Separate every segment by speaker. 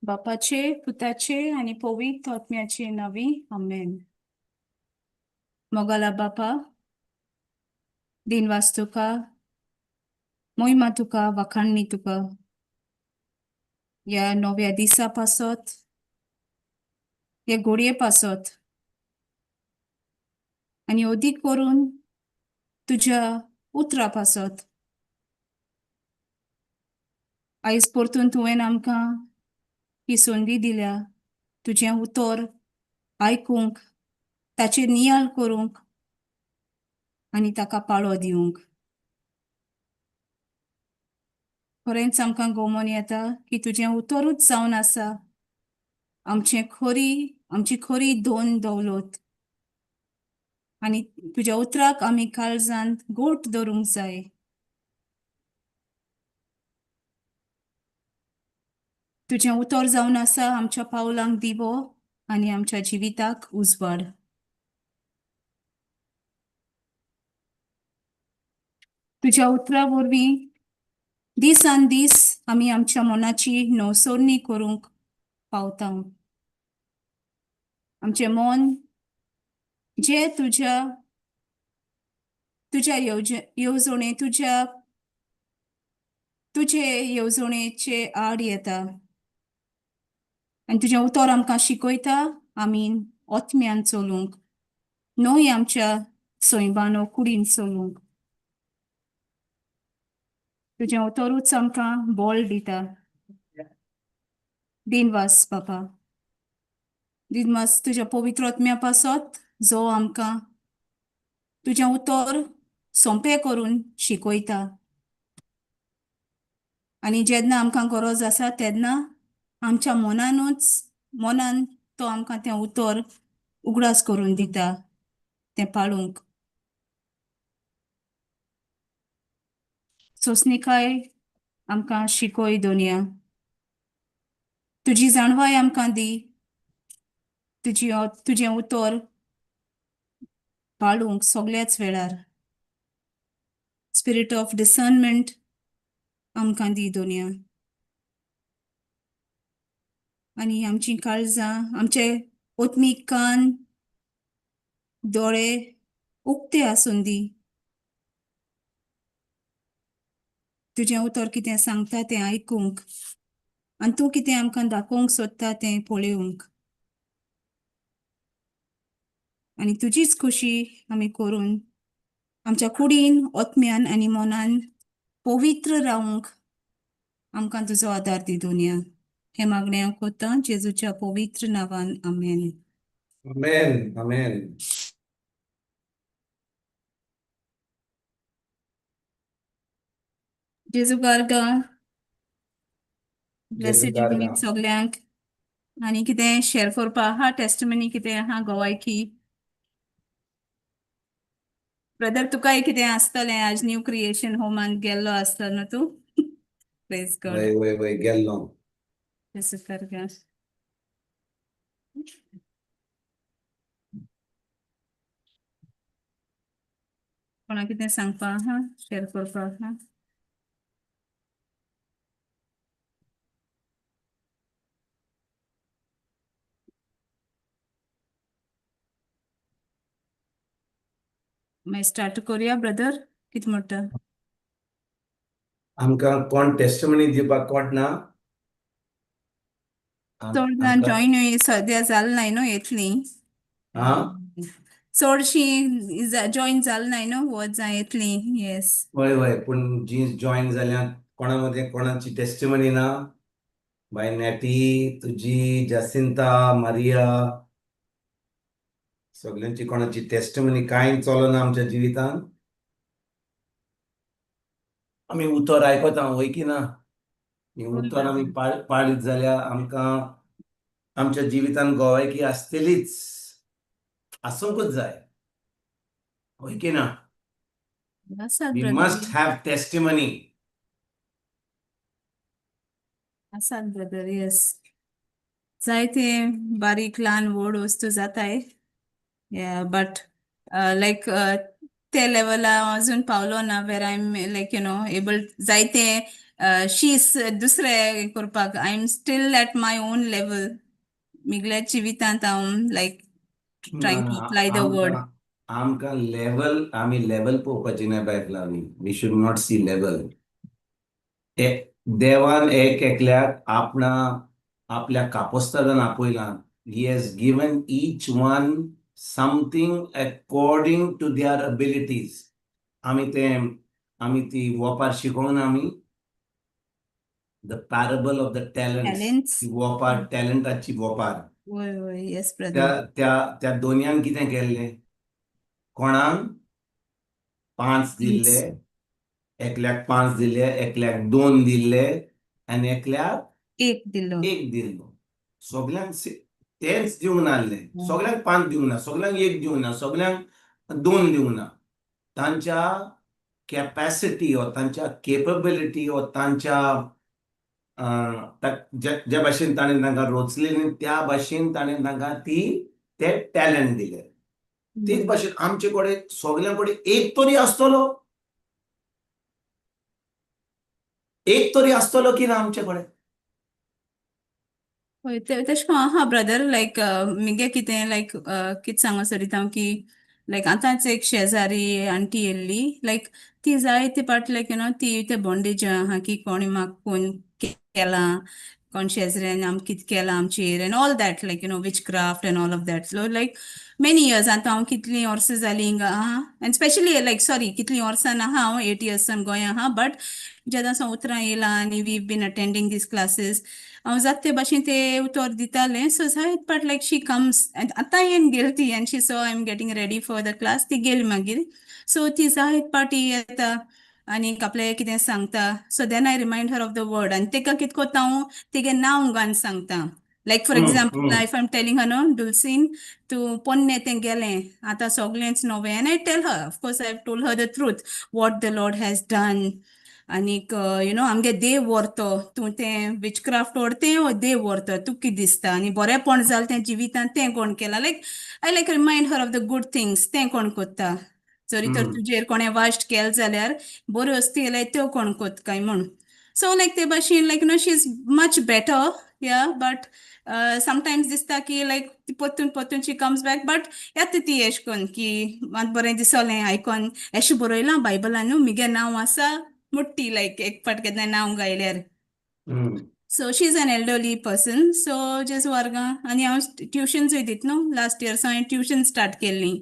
Speaker 1: बापाचे पुताचे आनी पवित्र आत्म्याचे नांवी आमेन. मोगाला बापा, दिनवास तुका, मोहिमा तुका, वाखाणणी तुका ह्या नव्या दिसा पासत, ह्या घोडये पासत आनी अदीक करून तुज्या उतरा पासत. आयज परतून तुवें आमकां ही संदी दिल्या तुजें उतर आयकूंक, ताचेर नियाळ करूंक आनी ताका पाळो दिवंक. खरेंच आमकां गोमोन येता की तुजें उतरूच जावन आसा आमचें खरी, आमची खरी दोन दौलत आनी तुज्या उतराक आमी काळजांत गोट धरूंक जाय. तुजें उतर जावन आसा आमच्या पावलांक दिवो आनी आमच्या जिविताक उजवाड. तुज्या उतरा वरवीं दिसान दीस आमी आमच्या मनाची नवसरणी करूंक पावता. आमचें मन जे तुज्या तुज्या येवजणे तुज्या तुजे येवजणेचे आड येता आनी तुजें उतर आमकां शिकयता आमी ओत्म्यान चलूंक, न्हय आमच्या सैमान कुडीन चलूंक. तुजें उतरूच आमकां बळ दिता. दिनवास बापा, दिनवास तुज्या पवित्र आत्म्या पासत जो आमकां तुजें उतर सोंपें करून शिकयता आनी जेन्ना आमकां गरज आसा तेन्ना आमच्या मनानूच मनान तो आमकां तें उतर उगडास करून दिता तें पाळूंक. सोंसणीकाय आमकां शिकय दोनया, तुजी जाणवाय आमकां दी, तुजी तुजें उतर पाळूंक सगल्याच वेळार. स्पिरीट ऑफ डिसर्नमेंट आमकां दी दोनया आनी आमचीं काळजां, आमचे ओत्मीक कान, दोळे उक्ते आसून दी. तुजें उतर कितें सांगता तें आयकूंक आनी तूं कितें आमकां दाखोवंक सोदता तें पळोवंक आनी तुजीच खुशी आमी करून आमच्या कुडीन, ओत्म्यान आनी मनान पवित्र रावंक आमकां तुजो आदार दी दोनया. हें मागणें हांव कोत्ता जेजूच्या पवित्र नांवान, आमेन.
Speaker 2: आमेन आमेन.
Speaker 1: जेजू गार्गा,
Speaker 2: जेजू
Speaker 1: ब्लेसीड
Speaker 2: गार्गा.
Speaker 1: सगल्यांक. आनी कितें शेअर करपा आहा, टेस्टमनी कितें आहा, गोवायकी ब्रदर तुकाय कितें आसतलें? आज न्यू क्रिएशन होमान गेल्लो आसतलो न्हू तूं? प्रेज गॉड.
Speaker 2: वय वय वय, गेल्लो.
Speaker 1: जेजू गार्गा. कोणा कितें सांगपा आहा, शेअर करपा आहा? मागीर स्टार्ट करुया ब्रदर, कितें म्हणटा?
Speaker 2: आमकां कोण टेस्टमनी दिवपाक कोण ना?
Speaker 1: चड जाण
Speaker 2: आमकां
Speaker 1: जॉयन सद्या जाल नाय न्हू, येतली.
Speaker 2: हा,
Speaker 1: चडशीं जॉयन जाल नाय न्हू, वच जाय येतली. येस.
Speaker 2: वय वय, पूण जी जॉयन जाल्या कोणा मदें कोणाची टेस्टमनी ना? बाय नॅटी, तुजी, जासिंता, मारिया, सगल्यांची कोणाची टेस्टमनी कांय चलना आमच्या जिवितांत? आमी उतर आयकता वय की ना? ही उतर आमी पाळीत जाल्यार आमकां आमच्या जिवितांत गोवायकी आसतलीच, आसूंकच जाय, वय की ना?
Speaker 1: आसात
Speaker 2: we
Speaker 1: brother.
Speaker 2: Must have testimony.
Speaker 1: आसात ब्रदर, येस. जायते बारीक ल्हान व्हड वस्तू जाताय, बट लायक ते लेवला अजून पावलो ना where I am like you know able जायते शीस दुसरे करपाक. I am still at my own level. मिगल्या जिवितांत हांव लायक
Speaker 2: ना
Speaker 1: trying to
Speaker 2: ना
Speaker 1: apply the word.
Speaker 2: आमकां आमकां लेवल, आमी लेवल पळोवपाची ना बायकला. आमी, we should not see level. देवान एक एकल्याक आपणा आपल्या कापोस्तादान आपयलां. He has given each one something according to their abilities. आमी ते आमी ती वोपार शिकोवंक ना आमी, the parable of the talents.
Speaker 1: Talents.
Speaker 2: ती वोपार, टॅलंटाची वोपार.
Speaker 1: वय वय, येस
Speaker 2: त्या
Speaker 1: ब्रदर.
Speaker 2: त्या त्या दोनयान कितें केल्लें? कोणाक पांच दिल्ले, एकल्याक पांच दिले, एकल्याक दोन दिल्ले आनी एकल्याक
Speaker 1: एक दिलो.
Speaker 2: एक दिल्लो. सगल्यांक तेंच दिवंक नासलें. सगल्यांक पांच दिवंक ना, सगल्यांक एक दिवंक ना, सगल्यांक दोन दिवंक ना. तांच्या कॅपॅसिटी वा तांच्या केपेबिलिटी वा तांच्या ज्या भाशेन ताणें तांकां रोचलेली, त्या भाशेन ताणें तांकां ती ते टॅलंट दिले. तेच भाशेन आमचे कडेन, सगल्यां कडेन एक तरी आसतलो, एक तरी आसतलो की ना आमचे कडेन.
Speaker 1: हय, ते तशें करून आहा ब्रदर. लायक मिगे कितें, लायक कितें सांगो सोदिता हांव की लायक आतांच एक शेजारी आंटी येयल्ली. लायक ती जायते पाट लायक you know ती ते बॉन्डेज आहा की कोणी म्हाका कोण केलां, कोण शेजऱ्यान आम कितें केलां आमचेर and all that, like witchcraft and all of that. So like many years, आतां हांव कितलीं वर्सां जालीं हिंगा आहा आनी स्पेशली लायक सॉरी, कितलीं वर्सां आहा हांव, 8 इयर्सान गोंया आहा. बट जेन्ना सावन उतरां येयलां आनी we been attending these classes, हांव जाता ते भाशेन ते उतर दितालें. सो जायत पाट लायक शी कम्स, आतां येवन गेली ती आनी she saw I am getting ready for the class. ती गेली मागीर. सो ती जायत पाटी येता आनी आपल्याक कितें सांगता. So then I remind her of the word आनी तेका कितें कोत्ता हांव, तेगे नांव घालून सांगता. Like for example, if I am telling her, no, "Dulcine, तूं पोन्नें तें गेलें, आतां सगळेंच नवें." And I tell her, of course I have told her the truth, what the Lord has done. आनीक you know आमगे देव व्हरतो तूं तें विचक्राफ्ट व्हरतें वो देव व्हरतो, तुका कितें दिसता? आनी बरेंपण जालें तें जिवितांत, तें कोण केलां? Like I like remind her of the good things, तें कोण कोत्ता. जरी तर तुजेर कोणें वाश्ट केलें जाल्यार बऱ्यो वस्तू केल्यार त्यो कोण कोत्ता काय म्हूण. सो लायक ते भाशेन like she is much better, yeah. But sometimes दिसता की लायक ती परतून परतून शी कम्स बॅक. बट येता ती एश कोन्न की म्हाका बरें दिसोलें आयकोन, एशें बरयलां बायबलान न्हू, मिगे नांव आसा मुट्टी, लायक एक फावट केन्नाय नांव गायल्यार. So she is an elderly person. So जेजू वर्गां आनी हांव ट्युशन्सूय दिता न्हू. लास्ट इयर हांवें ट्युशन स्टार्ट केल्ली.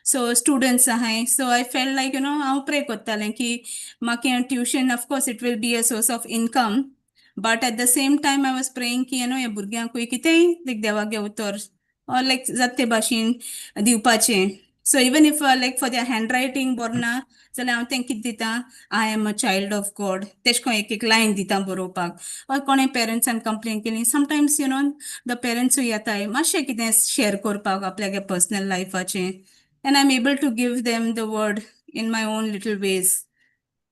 Speaker 1: सो स्टुडंट्स आहाय. So I felt like हांव प्रे कोत्तालें की म्हाका tuition, of course it will be a source of income, but at the same time I was praying की you know ह्या भुरग्यांकूय कितेंय लायक देवागे उतर ऑर लायक जाता ते भाशेन दिवपाचें. So even if like for their handwriting बरो ना जाल्यार हांव तेंकां कितें दिता, "I am a child of God," तेशें कोन्न एक एक लायन दिता बरोवपाक. ऑर कोणें पेरंट्सान कंप्लेन केली, समटायम्स you know the पेरंट्सूय येताय मातशें कितें शेअर करपाक आपल्यागे personal लायफाचें, and I am able to give them the word in my own little ways.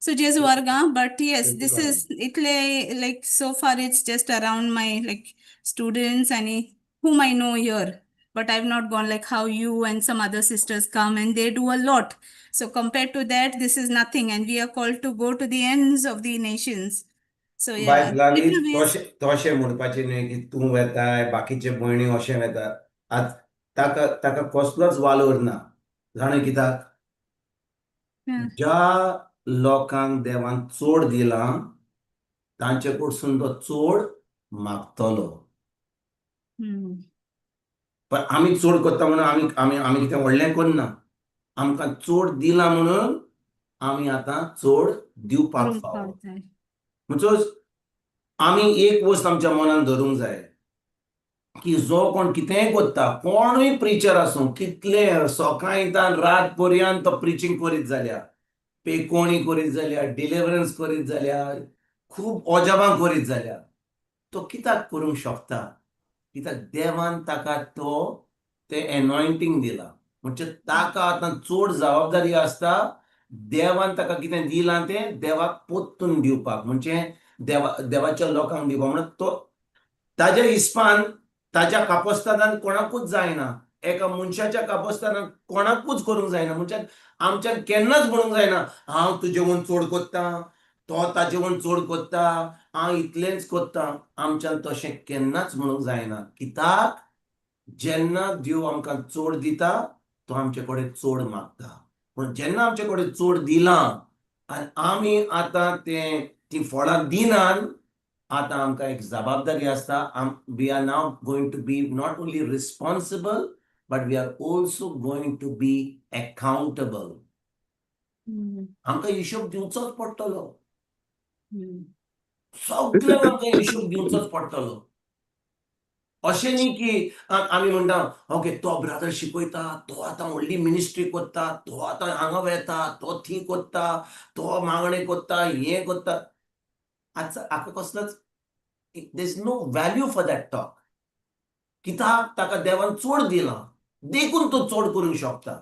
Speaker 1: So जेजू वर्गां. But yes, this is इतले, like so far it's just around my like students आनी whom I know here. But I've not gone like how you and some other sisters come and they do a lot. So compared to that, this is nothing. And we are called to go to the ends of the nations. So yeah,
Speaker 2: bye Lali,
Speaker 1: different ways.
Speaker 2: तशें तशें म्हणपाचें न्हय की तूं वेताय, बाकीचे भयणी अशें वेता. आतां ताका ताका कसलोच वालोर ना, जाणा कित्याक? ज्या लोकांक देवान चड दिलां, तांचे कडसून तो चड मागतलो. पण आमी चड करता म्हणून आमी आमी आमी कितें व्हडलें करना. आमकां चड दिलां म्हणून आमी आतां चड दिवपाक
Speaker 1: करूंक
Speaker 2: फावो.
Speaker 1: पावताय.
Speaker 2: म्हणचोच आमी एक वस्त आमच्या मनान धरूंक जाय की जो कोण कितेंय करता, कोणूय प्रिचर आसूं, कितले सकाळीं रात पर्यंत तो प्रिचींग करीत जाल्यार, पेकोणी करीत जाल्यार, डिलिवरन्स करीत जाल्यार, खूब अजाबां करीत जाल्यार, तो कित्याक करूंक शकता? कित्याक देवान ताका तो तें एनॉयंटींग दिलां. म्हणजे ताका आतां चड जबाबदारी आसता, देवान ताका कितें दिलां तें देवाक पोत्तून दिवपाक, म्हणजे देवा देवाच्या लोकांक दिवपाक. म्हणून तो ताज्या हिसपान, ताज्या कापस्तादान कोणाकूच जायना, एका मनशाच्या कापस्तादान कोणाकूच करूंक जायना. म्हणजे आमच्यान केन्नाच म्हणूंक जायना, हांव तुजे वून चड कोत्ता. तो ताजे वयर चड कोत्ता, हांव इतलेंच कोत्ता. आमच्यान तशें केन्नाच म्हणूंक जायना. कित्याक जेन्ना देव आमकां चड दिता तो आमचे कडेन चड मागता. पूण जेन्ना आमचे कडेन चड दिलां आनी आमी आतां तें तीं फळां दिनान, आतां आमकां एक जबाबदारी आसता. We are now going to be not only responsible but we are also going to be accountable. आमकां हिशोब दिवचोच पडटलो, सगळ्यांक आमकां हिशोब दिवचोच पडटलो. अशें न्ही की आमी म्हणटा ओके तो ब्रदर शिकयता, तो आतां व्हडली मिनिस्ट्री कोत्ता, तो आतां हांगा वेता, तो थी कोत्ता, तो मागणें कोत्ता, हें कोत्ता. आज हाका कसलोच there is no value for that talk. कित्याक ताका देवान चड दिलां देखून तो चड करूंक शकता.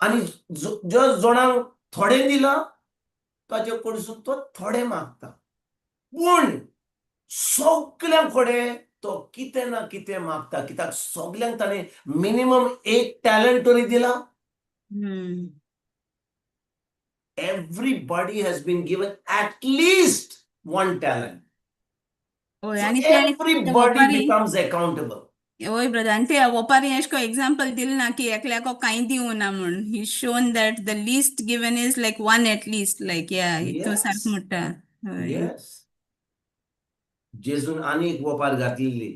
Speaker 2: आनी ज्या जाणांक थोडें दिलां ताचे कडसून तो थोडें मागता. पूण सगल्यां कडेन तो कितें ना कितें मागता. कित्याक सगल्यांक ताणें मिनिमम एक टॅलंट तरी दिला. Everybody has been given at least one talent.
Speaker 1: हय,
Speaker 2: So
Speaker 1: आनी ते
Speaker 2: everybody
Speaker 1: वपारी
Speaker 2: becomes accountable.
Speaker 1: हय ब्रदर, आनी ते वपारी एशे को एग्जाम्पल दिलें ना की एकल्याक कांय दिवना म्हूण. He shown that the least given is like one at least, like yeah, तूं सारकें म्हणटा. हय.
Speaker 2: येस. जेजून आनी एक वोपार घातलेली.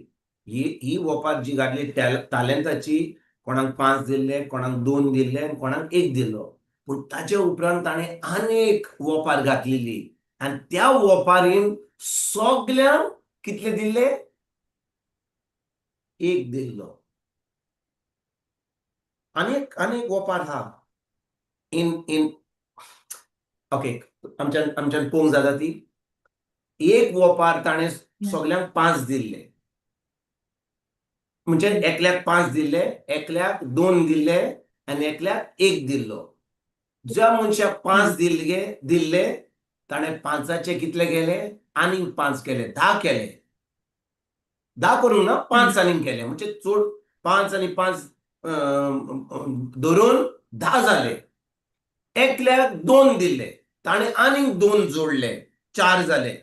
Speaker 2: ही ही वोपार जी घातली तालेंताची, कोणाक 5 दिल्ले, कोणाक 2 दिल्ले आनी कोणाक 1 दिल्लो. पूण ताचे उपरांत ताणें आनी एक वोपार घातलेली आनी त्या वोपारीन सगल्यांक कितले दिल्ले? 1 दिल्लो. आनी एक वोपार आहा इन इन ओके, आमच्यान आमच्यान पळोवंक जाता ती. एक वोपार ताणें सगल्यांक 5 दिल्ले, म्हणजे एकल्याक 5 दिल्ले, एकल्याक 2 दिल्ले आनी एकल्याक 1 दिल्लो. ज्या मनशाक 5 दिल्ले ताणें 5चे कितले केले? आनीक 5 केले, 10 केले. 10 करूंक ना, 5 आनीक केले, म्हणजे चड 5 आनी 5 धरून 10 जाले. एकल्याक 2 दिल्ले, ताणें आनीक 2 जोडले, 4 जाले.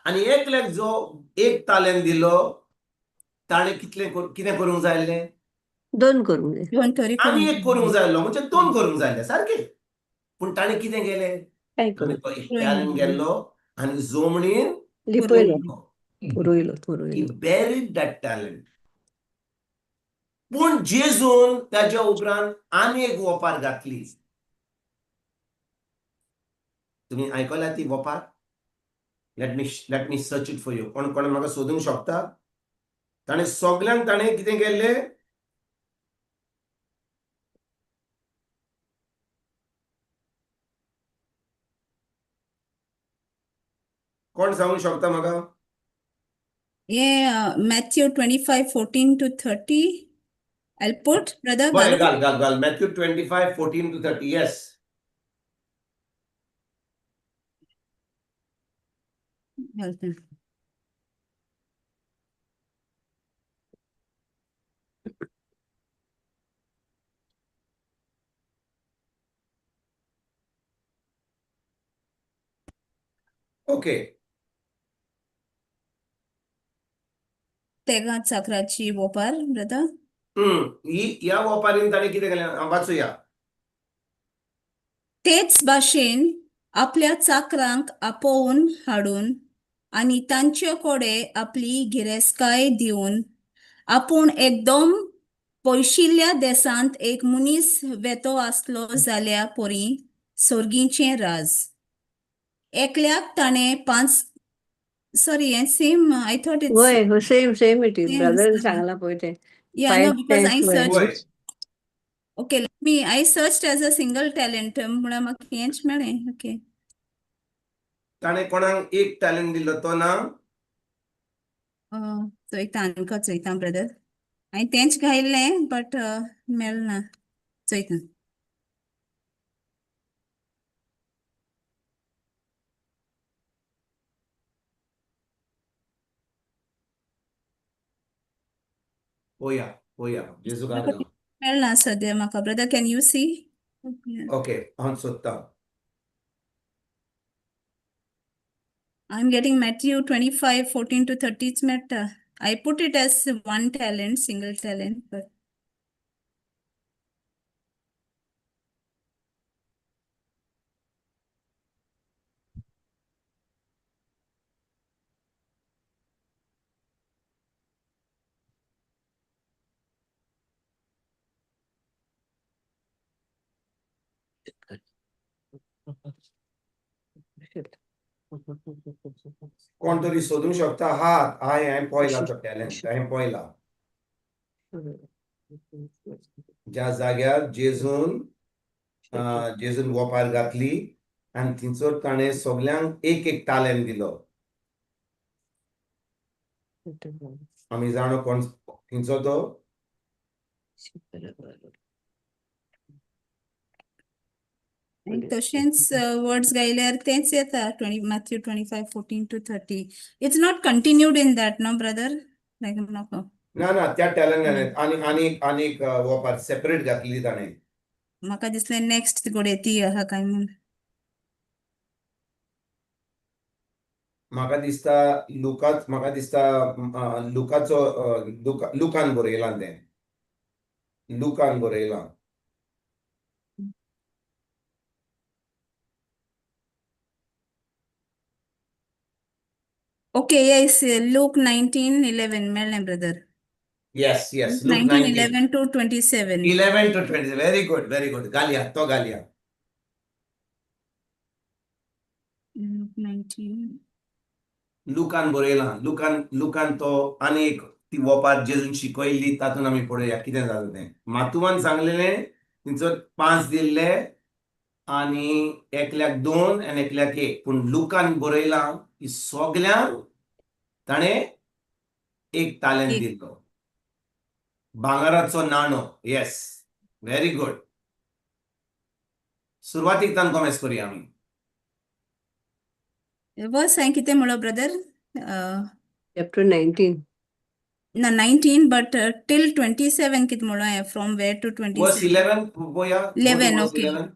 Speaker 2: आनी एकल्याक जो 1 तालेंत दिलो ताणें कितले कितें करूंक जाय आसलें?
Speaker 3: 2 करूंक जाय.
Speaker 1: 2 तरी
Speaker 2: आनी 1 करूंक जाय आसलो, म्हणजे 2 करूंक जाय आसलें सारकें. पूण ताणें कितें केलें?
Speaker 3: कांय करूंक
Speaker 2: तो एक टॅलंट गेल्लो आनी जमनीन
Speaker 3: लिपयलो, पुरयलो
Speaker 2: He
Speaker 3: पुरयलो.
Speaker 2: buried that talent. पूण जेजून ताच्या उपरांत आनी एक वोपार घातली. तुमी आयकल्या ती वोपार? Let me search it for you. कोण कोण म्हाका सोदूंक शकता? ताणें सगल्यांक ताणें कितें केल्लें? कोण सांगूंक शकता म्हाका?
Speaker 1: ये Matthew 25:14 to 30. I'll put, brother.
Speaker 2: बरें, घाल घाल घाल. Matthew 25:14 to 30. Yes.
Speaker 1: घालता.
Speaker 2: ओके.
Speaker 1: तेगां चाकराची वोपार ब्रदर.
Speaker 2: ही ह्या वोपारीन ताणें कितें केलें? वाचुया.
Speaker 1: तेच भाशेन आपल्या चाकरांक आपोवन हाडून आनी तांचे कडेन आपली गिरेस्तकाय दिवन आपूण एकदम पयशिल्ल्या देसांत एक मनीस वेतो आसलो जाल्या परी सोर्गीचें राज. एकल्याक ताणें 5, सॉरी, हें same, I thought it's
Speaker 3: वय, same same it is.
Speaker 1: Same.
Speaker 3: Brethren सांगलां पळय तें.
Speaker 1: Yeah, no,
Speaker 3: 5
Speaker 1: because I
Speaker 3: 10
Speaker 1: searched.
Speaker 2: वय.
Speaker 1: Okay, let me, I searched as a single talent म्हणून म्हाका हेंच मेळ्ळें. ओके.
Speaker 2: ताणें कोणाक 1 टॅलंट दिलो तो ना?
Speaker 1: चोयता, आमकां चोयता ब्रदर. हांवें तेंच घायल्लें बट मेळना, चोयता.
Speaker 2: पळोवया पळोवया, जेजू घालता.
Speaker 1: मेळना सद्या म्हाका brother. Can you see?
Speaker 2: Okay, हांव सोदतां.
Speaker 1: I am getting Matthew 25, 14 to 30 मेळटा. I put it as one talent, single talent, but
Speaker 2: कोण तरी सोदूंक शकता हात हाय हांवें पळयला तो टॅलंट हांवें पळयला ज्या जाग्यार जेजून जेजून वोपार घातली आनी थंयसर ताणें सगल्यांक एक एक तालेंत दिलो. आमी जाणो कोण खंयचो तो.
Speaker 1: आनी तशेंच वर्ड्स गायल्यार तेंच येता 20 Matthew 25, 14 to 30. It's not continued in that no brother, like नाका.
Speaker 2: ना ना, त्या टॅलंट आनी आनी आनी एक वोपार सेपरेट घातली ताणें.
Speaker 1: म्हाका दिसलें नेक्स्ट घडये ती आहा काय म्हूण.
Speaker 2: म्हाका दिसता लुकाच, म्हाका दिसता लुकाचो लुकान बरयलां तें, लुकान बरयलां.
Speaker 1: ओके, येस, लूक 19:11 मेळ्ळें brother.
Speaker 2: Yes yes, Luke
Speaker 1: 19
Speaker 2: 19
Speaker 1: 11 to 27.
Speaker 2: 11 to 20. Very good, very good. घालया तो घालया.
Speaker 1: लूक 19.
Speaker 2: लुकान बरयलां, लुकान लुकान तो आनी एक ती वोपार जेजून शिकयल्ली तातूंत आमी पळोवया कितें जाता तें. मातुवान सांगलेलें थंयसर 5 दिल्ले आनी एकल्याक 2 आनी एकल्याक 1, पूण लुकान बरयलां की सगल्यांक ताणें एक तालेंत
Speaker 1: एक.
Speaker 2: दिल्लो, भांगराचो नाणो. Yes, very good. सुरवातीक तान कोमेस करुया आमी.
Speaker 1: वर्स हांवें कितें म्हणलो ब्रदर?
Speaker 3: चॅप्टर 19.
Speaker 1: ना 19 बट टील 27 कितें म्हणलो हांवें, फ्रॉम वेर टू
Speaker 2: वर्स
Speaker 1: 27?
Speaker 2: 11 पळोवया.
Speaker 1: 11,
Speaker 2: वर्स
Speaker 1: ओके.
Speaker 2: 11.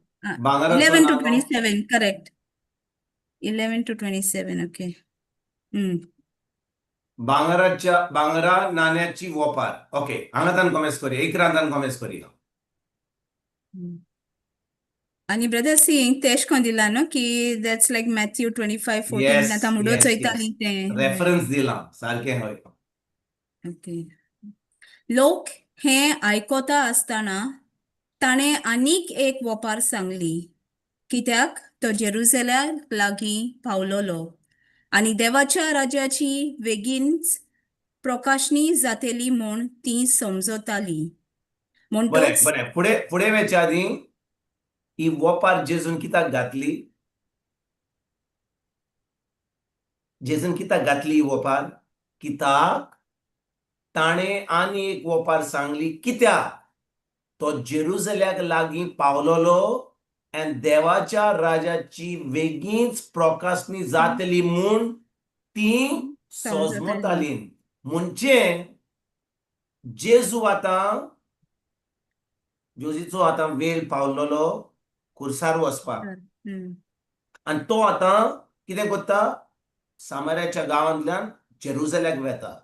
Speaker 2: भांगराचो
Speaker 1: 11 टू
Speaker 2: नाणो.
Speaker 1: 27, करेक्ट. 11 to 27, okay.
Speaker 2: भांगराच्या भांगरा नाण्याची वोपार. ओके, हांगातान कोमेस करुया, इकरांतान कोमेस करुया.
Speaker 1: आनी ब्रदर सी तेश कोन दिला न्हू की that's like Matthew 25, 14.
Speaker 2: Yes
Speaker 1: आतां मुडो
Speaker 2: येस
Speaker 1: चोयताली
Speaker 2: येस,
Speaker 1: तें.
Speaker 2: रेफरन्स दिला सारकें हय.
Speaker 1: ओके. लोक हें आयकता आसतना ताणें आनीक एक वोपार सांगली, कित्याक तो जेरुजलेमाक लागीं पावलोलो आनी देवाच्या राज्याची बेगीनच प्रकाशनी जातली म्हूण ती समजताली.
Speaker 2: बरें
Speaker 1: म्हणटच
Speaker 2: बरें, फुडें फुडें वचच्या आदीं ही वोपार जेजून कित्याक घातली? जेजून कित्याक घातली ही वोपार? कित्याक ताणें आनी एक वोपार सांगली, कित्याक तो जेरुजल्याक लागीं पावलोलो आनी देवाच्या राजाची वेगींच प्रकाशनी जातली म्हूण ती
Speaker 1: समजताली.
Speaker 2: सोजमताली. म्हणजे जेजू आतां, जेजूचो आतां वेळ पावलोलो खुर्सार वचपाक आनी तो आतां कितें करता, सामाऱ्याच्या गांवांतल्यान जेरुजल्याक वेता.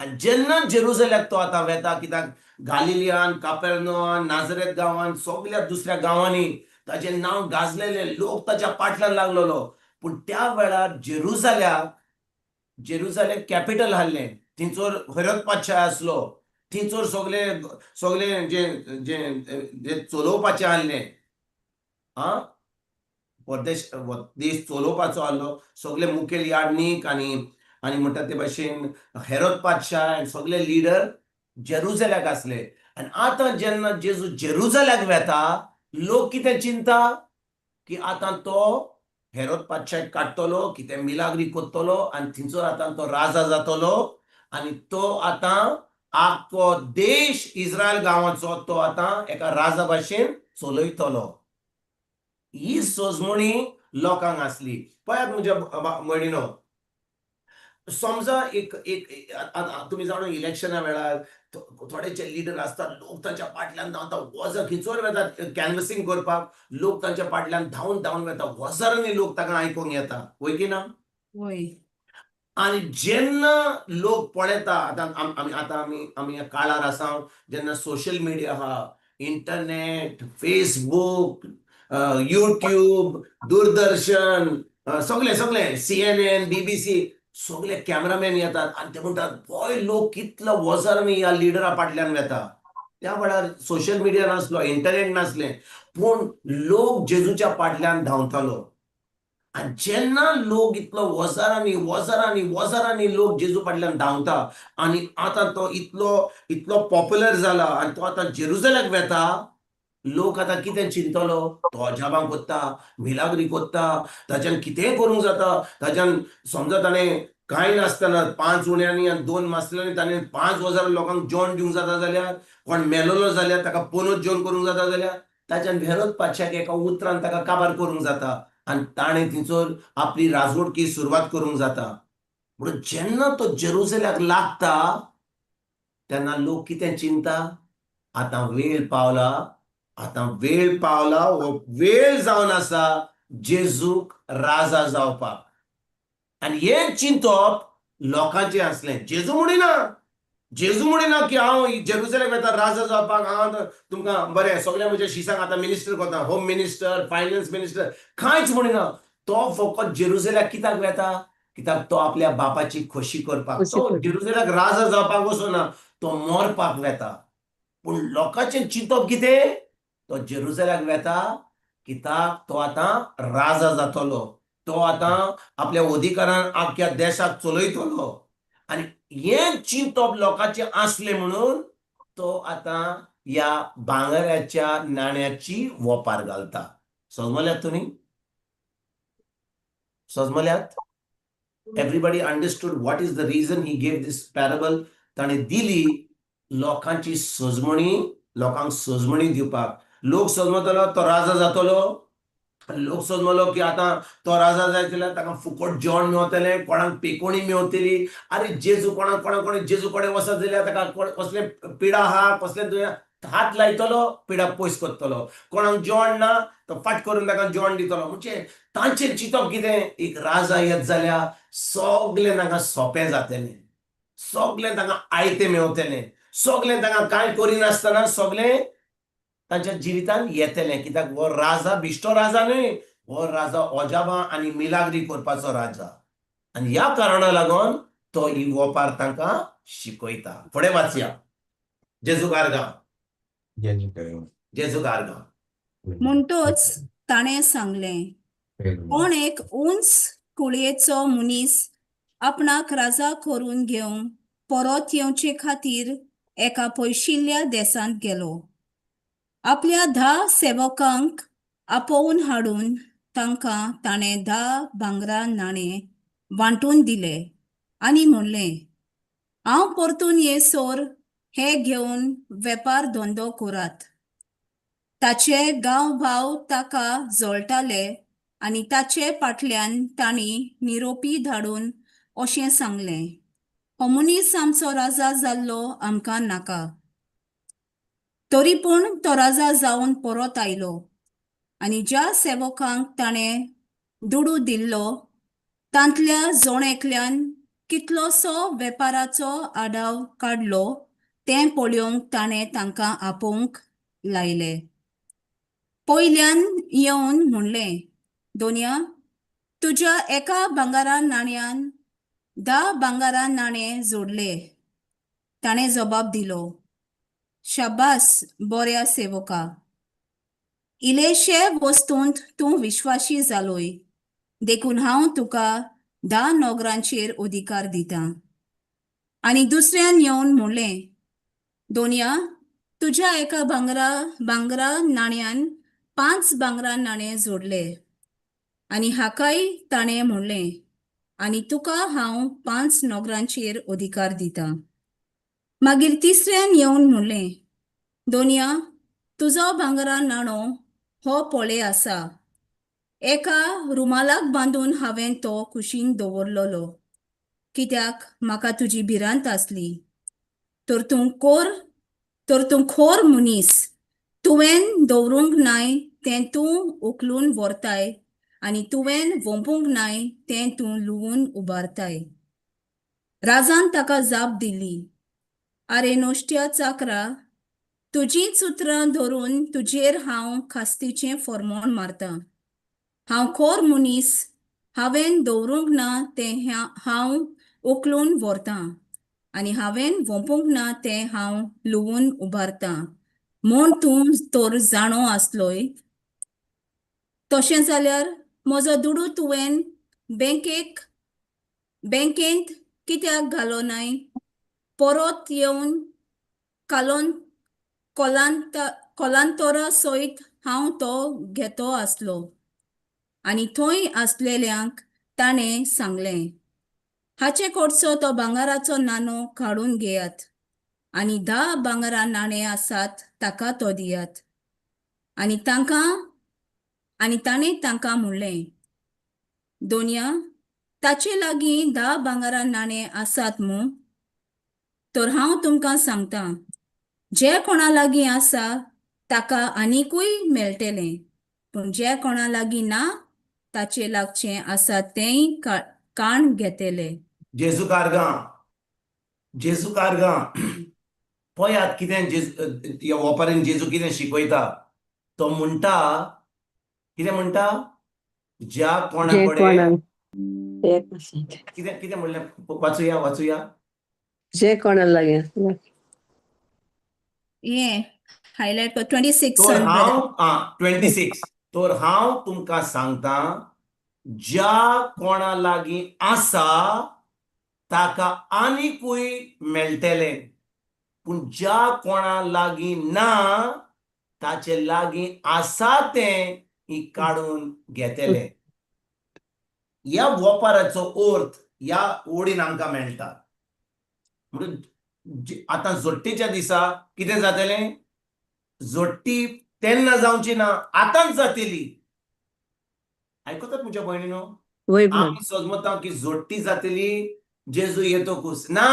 Speaker 2: आनी जेन्ना जेरुजल्याक तो आतां वेता, कित्याक गालिलियान, कापेर्नोआन, नाजरेत गांवान, सगल्या दुसऱ्या गांवांनी ताजें नांव गाजलेलें, लोक ताच्या पाटल्यान लागलेलो. पूण त्या वेळार जेरुजल्याक, जेरुजलेम कॅपिटल आहलें, थंयसर हेरोद पातशाह आसलो, थंयसर सगले सगले जे जे जे चलोवपाचें आहलें, आं परदेश देश चलोवपाचो आहलो, सगले मुखेल याज्ञीक आनी आनी म्हणटा ते भाशेन हेरोद पातशाह आनी सगले लिडर जेरुजल्याक आसले. आनी आतां जेन्ना जेजू जेरुजल्याक वेता, लोक कितें चिंता की आतां तो हेरोद पातशाक काडटलो, कितें मिलाग्री करतलो आनी थंयसर आतां तो राजा जातलो आनी तो आतां आख्खो देश इस्रायल गांवाचो तो आतां एका राजा भाशेन चलयतलो. ही सोजमणी लोकांक आसली. पळयात म्हज्या भयणीनो, समजा एक एक तुमी जाणा इलेक्शना वेळार थोडे जे लिडर आसतात, लोक तांच्या फाटल्यान धांवता, वजा खिचोर वेतात कॅनवसिंग करपाक, लोक तांच्या फाटल्यान धांवन धांवन वेता, हजारांनी लोक ताका आयकूंक येता, वय की ना?
Speaker 1: वय.
Speaker 2: आनी जेन्ना लोक पळयता आतां आमी आतां आमी आमी ह्या काळार आसा जेन्ना सोशल मिडिया आहा, इंटरनेट, फेसबूक, युट्यूब, दूरदर्शन, सगळे सगळे CNN, BBC, सगळे कॅमेरामॅन येतात आनी ते म्हणटात पळय लोक कितलो वजारांनी ह्या लिडरा फाटल्यान वेता. त्या वेळार सोशल मिडिया नासलो, इंटरनेट नासलें, पूण लोक जेजूच्या फाटल्यान धांवतालो. आनी जेन्ना लोक इतलो वजारांनी वजारांनी वजारांनी लोक जेजू फाटल्यान धांवता आनी आतां तो इतलो इतलो पॉप्युलर जाला आनी तो आतां जेरुजलेक वेता, लोक आतां कितें चिंतलो? तो अजाबां कोत्ता, मिलाग्री कोत्ता, ताच्यान कितेंय करूंक जाता. ताच्यान समजा ताणें कांय नासतना 5 उण्यांनी आनी 2 मासल्यांनी ताणें 5000 लोकांक जेवण दिवंक जाता जाल्यार, कोण मेलोलो जाल्यार ताका पोनोत जेवण करूंक जाता जाल्यार, ताच्यान हेरोद पातशाक एका उतरान ताका काबार करूंक जाता आनी ताणें थंयसर आपली राजवटकी सुरवात करूंक जाता. म्हणून जेन्ना तो जेरुजलेक लागता तेन्ना लोक कितें चिंता? आतां वेळ पावला, आतां वेळ पावला, हो वेळ जावन आसा जेजूक राजा जावपाक. आनी हें चिंतप लोकांचें आसलें. जेजू म्हणिना, जेजू म्हणिना की हांव जेरुजलेक वता राजा जावपाक, हांव तुमकां बरें सगळ्या म्हज्या शिसांक आतां मिनिस्टर करता, होम मिनिस्टर, फायनान्स मिनिस्टर, कांयच म्हणिना. तो फकत जेरुजलेक कित्याक वेता? कित्याक तो आपल्या बापाची खोशी करपाक. तो जेरुजलेक राजा जावपाक वचना, तो मरपाक वेता. पूण लोकांचें चिंतप कितें? तो जेरुजलेक वेता कित्याक तो आतां राजा जातलो, तो आतां आपल्या अधिकारान आख्या देशाक चलयतलो. आनी हें चिंतप लोकांचें आसलें म्हणून तो आतां ह्या भांगराच्या नाण्याची वोपार घालता. समजल्यात तुमी? समजल्यात? Everybody understood what is the reason he gave this parable? ताणें दिली लोकांची सजमणी, लोकांक सजमणी दिवपाक. लोक सजमतलो तो राजा जातलो. लोक समजलो की आतां तो राजा जायत जाल्यार ताका फुकट जेवण मेवतलें, कोणाक पेकोणी मेवतली. आरे जेजू कोणाक कोणाक कोणी जेजू कडेन वचत जाल्यार ताका कसलें पिडा आहा, कसलें दुयेंस, हात लायतलो, पिडा पयस करतलो. कोणाक जेवण ना तो फाट करून ताका जेवण दितलो. म्हणजे तांचें चिंतप कितें? एक राजा येत जाल्यार सगलें तांकां सोंपें जातलें, सगलें तांकां आयतें मेवतलें, सगलें तांकां कांय करिनासतना सगलें तांच्या जिवितान येतलें. कित्याक हो राजा बिश्टो राजा न्हय, हो राजा ओजाबां आनी मिलाग्री करपाचो राजा. आनी ह्या कारणा लागून तो ही वोपार तांकां शिकयता. फुडें वाचया. जेजू गारगांव, जेजू गारगांव.
Speaker 1: म्हणटोच ताणें सांगलें, कोण एक उंच कुळयेचो मनीस आपणाक राजा करून घेवंक परत येवचे खातीर एका पयशिल्ल्या देसांत गेलो. आपल्या 10 सेवकांक आपोवन हाडून तांकां ताणें 10 भांगरा नाणे वांटून दिले आनी म्हणलें, हांव परतून येसर हे घेवन वेपार धंदो करात. ताचे गांवभाव ताका जळटाले आनी ताचे फाटल्यान तांणी निरोपी धाडून अशें सांगलें, हो मनीस आमचो राजा जाल्लो आमकां नाका. तरी पूण तो राजा जावन परत आयलो आनी ज्या सेवकांक ताणें दुडू दिल्लो तांतल्या जण एकल्यान कितलोसो वेपाराचो आडाव काडलो तें पळोवंक ताणें तांकां आपोवंक लायले. पयल्यान येवन म्हणलें, दोनया, तुज्या एका भांगरा नाण्यान 10 भांगरा नाणे जोडले. ताणें जबाब दिलो, शाबास बऱ्या सेवका, इल्लेशे वस्तूंत तूं विश्वाशी जालोय, देखून हांव तुका 10 नगरांचेर अधिकार दितां. आनी दुसऱ्यान येवन म्हणलें, दोनया, तुज्या एका भांगरा भांगरा नाण्यान 5 भांगरा नाणे जोडले. आनी हाकाय ताणें म्हणलें, आनी तुका हांव 5 नगरांचेर अधिकार दितां. मागीर तिसऱ्यान येवन म्हणलें, दोनया, तुजो भांगरा नाणो हो पळय आसा, एका रुमालाक बांदून हांवें तो कुशीन दवरलेलो, कित्याक म्हाका तुजी भिरांत आसली. तर तूं खोर मनीस, तुवें दवरूंक नाय तें तूं उखलून व्हरताय आनी तुवें वोंपूंक नाय तें तूं लुवून उबारताय. राजान ताका जाप दिली, आरे नोश्ट्या चाकरा, तुजींच उतरां धरून तुजेर हांव खास्तीचें फॉर्मोण मारतां. हांव खोर मनीस, हांवें दवरूंक ना तें हांव उखलून व्हरतां आनी हांवें वोंपूंक ना तें हांव लुवून उबारतां. म्हूण तूं तर जाणो आसलोय, तशें जाल्यार म्हजो दुडू तुवें बँकेंत कित्याक घालो नाय? परत येवन कालोन कोलांतोरा सयत हांव तो घेतो आसलो. आनी थंय आसलेल्यांक ताणें सांगलें, हाचे कडचो तो भांगराचो नाणो काडून घेयात आनी 10 भांगरा नाणे आसात ताका तो दियात. आनी ताणें तांकां म्हणलें, दोनया, ताचे लागीं 10 भांगरा नाणे आसात मू? तर हांव तुमकां सांगतां, जे कोणा लागीं आसा ताका आनिकूय मेळटलें, पूण जे कोणा लागीं ना ताचे लागचें आसा तेंय काण घेतले.
Speaker 2: जेजू कारगां, जेजू कारगां, पळयात कितें जेजू ह्या वोपारीन जेजू कितें शिकयता. तो म्हणटा, कितें म्हणटा, ज्या कोणा
Speaker 3: जे
Speaker 2: कडेन
Speaker 3: कोणाक
Speaker 2: कितें कितें म्हणलें, वाचुया वाचुया.
Speaker 3: जे कोणा लागीं आसता.
Speaker 1: हें हायलायट 26.
Speaker 2: तर हांव 26, तर हांव तुमकां सांगता, ज्या कोणा लागीं आसा ताका आनिकूय मेळटलें, पूण ज्या कोणा लागीं ना ताचे लागीं आसा तें ही काडून घेतले. ह्या वोपाराचो अर्थ ह्या ओडीन आमकां मेळटा. म्हणून आतां जोडटेच्या दिसा कितें जातलें? जोडटी तेन्ना जावची ना, आतांच जातली. आयकतात म्हज्या भयणीनो?
Speaker 3: वय ब्रदर.
Speaker 2: आमी सजमता की जोडटी जातली जेजू येतकूच. ना,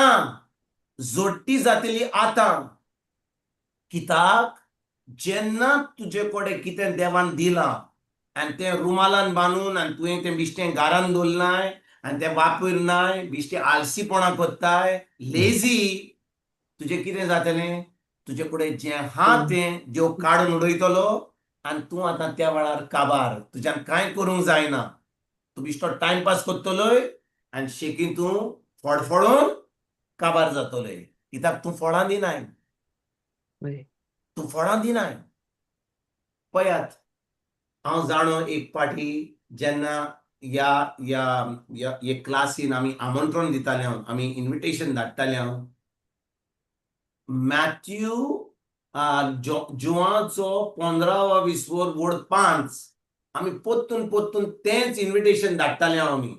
Speaker 2: जोडटी जातली आतां. कित्याक जेन्ना तुजे कडेन कितें देवान दिलां आनी तें रुमालान बांदून आनी तुवें तें बिश्टें घरान दवरलाय आनी तें वापरनाय, बिश्टें आलसीपणां करताय, लेजी, तुजें कितें जातलें? तुजे कडेन जें आहा तें देव काडून उडयतलो आनी तूं आतां त्या वेळार काबार, तुज्यान कांय करूंक जायना. तूं बिश्टो टायमपास करतलोय आनी शेकीं तूं फडफडून काबार जातलोय, कित्याक तूं फळां दिनाय, तूं फळां दिनाय. पळयात, हांव जाणो एक पाटी जेन्ना ह्या ह्या ह्या हे क्लासीन आमी आमंत्रण दिताले, हांव आमी इन्विटेशन धाडटाले हांव, मॅथ्यू जुवाचो 15वा विसवोर वोड 5, आमी पोत्तून पोत्तून तेंच इन्विटेशन धाडटाले हांव आमी.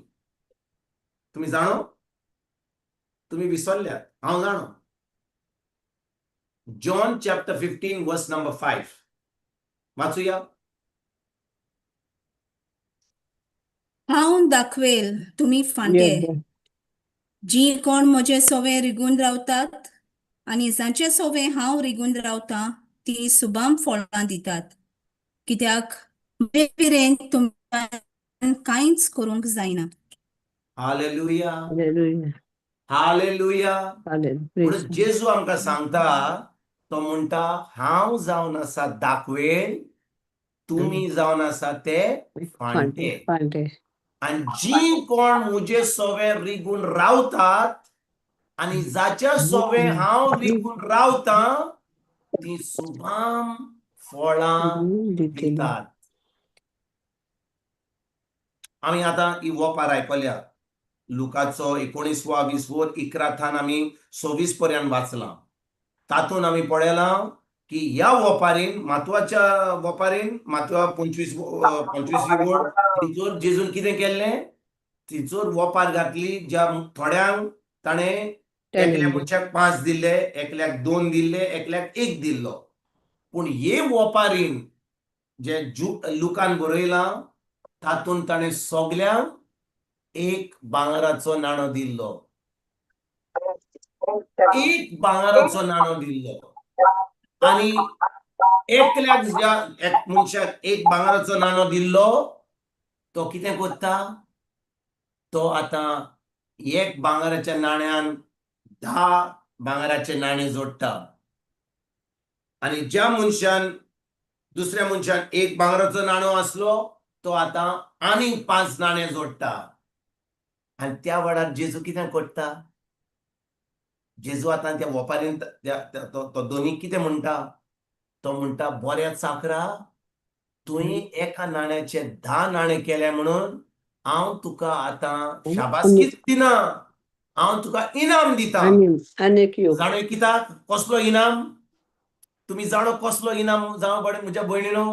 Speaker 2: तुमी जाणो, तुमी विसरल्यात, हांव जाणो. John chapter 15 verse number 5 वाचूया.
Speaker 1: हांव दाखवेल तुमी फांटे, जी कोण म्हजे सोवे रिगून रावतात आनी जांचे सोवे हांव रिगून रावतां ती सुबाम फळां दितात, कित्याक म्हजे पिरेन तुमकां कांयच करूंक जायना.
Speaker 2: हालेलुया.
Speaker 3: हालेलुया.
Speaker 2: हालेलुया.
Speaker 3: हालेलुया.
Speaker 2: म्हणून जेजू आमकां सांगता, तो म्हणटा, हांव जावन आसा दाखवेल, तुमी जावन आसा ते फांटे.
Speaker 3: फांटे.
Speaker 2: आनी जी कोण म्हजे सोवे रिगून रावतात आनी जाच्या सोवे हांव रिगून रावतां ती सुभाम फळां दितात. आमी आतां ही वोपार आयकल्या, लुकाचो 19वा 20 11 थान आमी 26 पर्यंत वाचलां. तातूंत आमी पळयलां की ह्या वोपारीन, मातवाच्या वोपारीन, मातवा 25 वोड, तिचोर जेजून कितें केल्लें? तिचोर वोपार घातली, ज्या थोड्यांक ताणें एकल्या मनशाक 5 दिल्ले, एकल्याक 2 दिल्ले, एकल्याक 1 दिल्लो. पूण हे वोपारीन जे लुकान बरयलां तातूंत ताणें सगल्यांक 1 भांगराचो नाणो दिल्लो, 1 भांगराचो नाणो दिल्लो. आनी एकल्याक ज्या एक मनशाक 1 भांगराचो नाणो दिल्लो तो कितें करता? तो आतां एक भांगराच्या नाण्यान 10 भांगराचे नाणे जोडटा. आनी ज्या मनशान, दुसऱ्या मनशान एक भांगराचो नाणो आसलो, तो आतां आनीक 5 नाणे जोडटा. आनी त्या वेळार जेजू कितें करता? जेजू आतां त्या वपारीन तो दोनी कितें म्हणटा? तो म्हणटा, बऱ्या चाकरा, तुवें एका नाण्याचे 10 नाणे केले म्हणून हांव तुका आतां शाबासकीच दिना, हांव तुका इनाम दिता.
Speaker 3: आनी आनीक यो.
Speaker 2: जाणो कित्याक? कसलो इनाम? तुमी जाणो कसलो इनाम जावं बरे म्हज्या भयणीनो?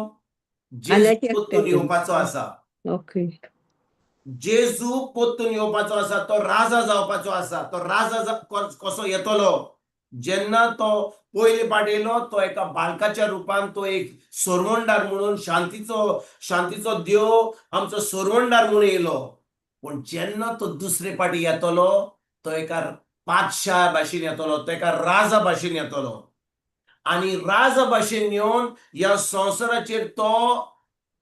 Speaker 2: जेजू
Speaker 3: आल्याक
Speaker 2: पोत्तून येवपाचो आसा. जेजू पोत्तून येवपाचो आसा, तो राजा जावपाचो आसा. तो राजा कसो येतलो? जेन्ना तो पयले पाट येयलो, तो एका बालकाच्या रुपान, तो एक सोरवंडार म्हणून, शांतीचो देव आमचो सोरवंडार म्हणून येयलो. पूण जेन्ना तो दुसरे पाटी येतलो, तो एका पातशा भाशेन येतलो, तो एका राजा भाशेन येतलो. आनी राजा भाशेन येवन ह्या संवसाराचेर तो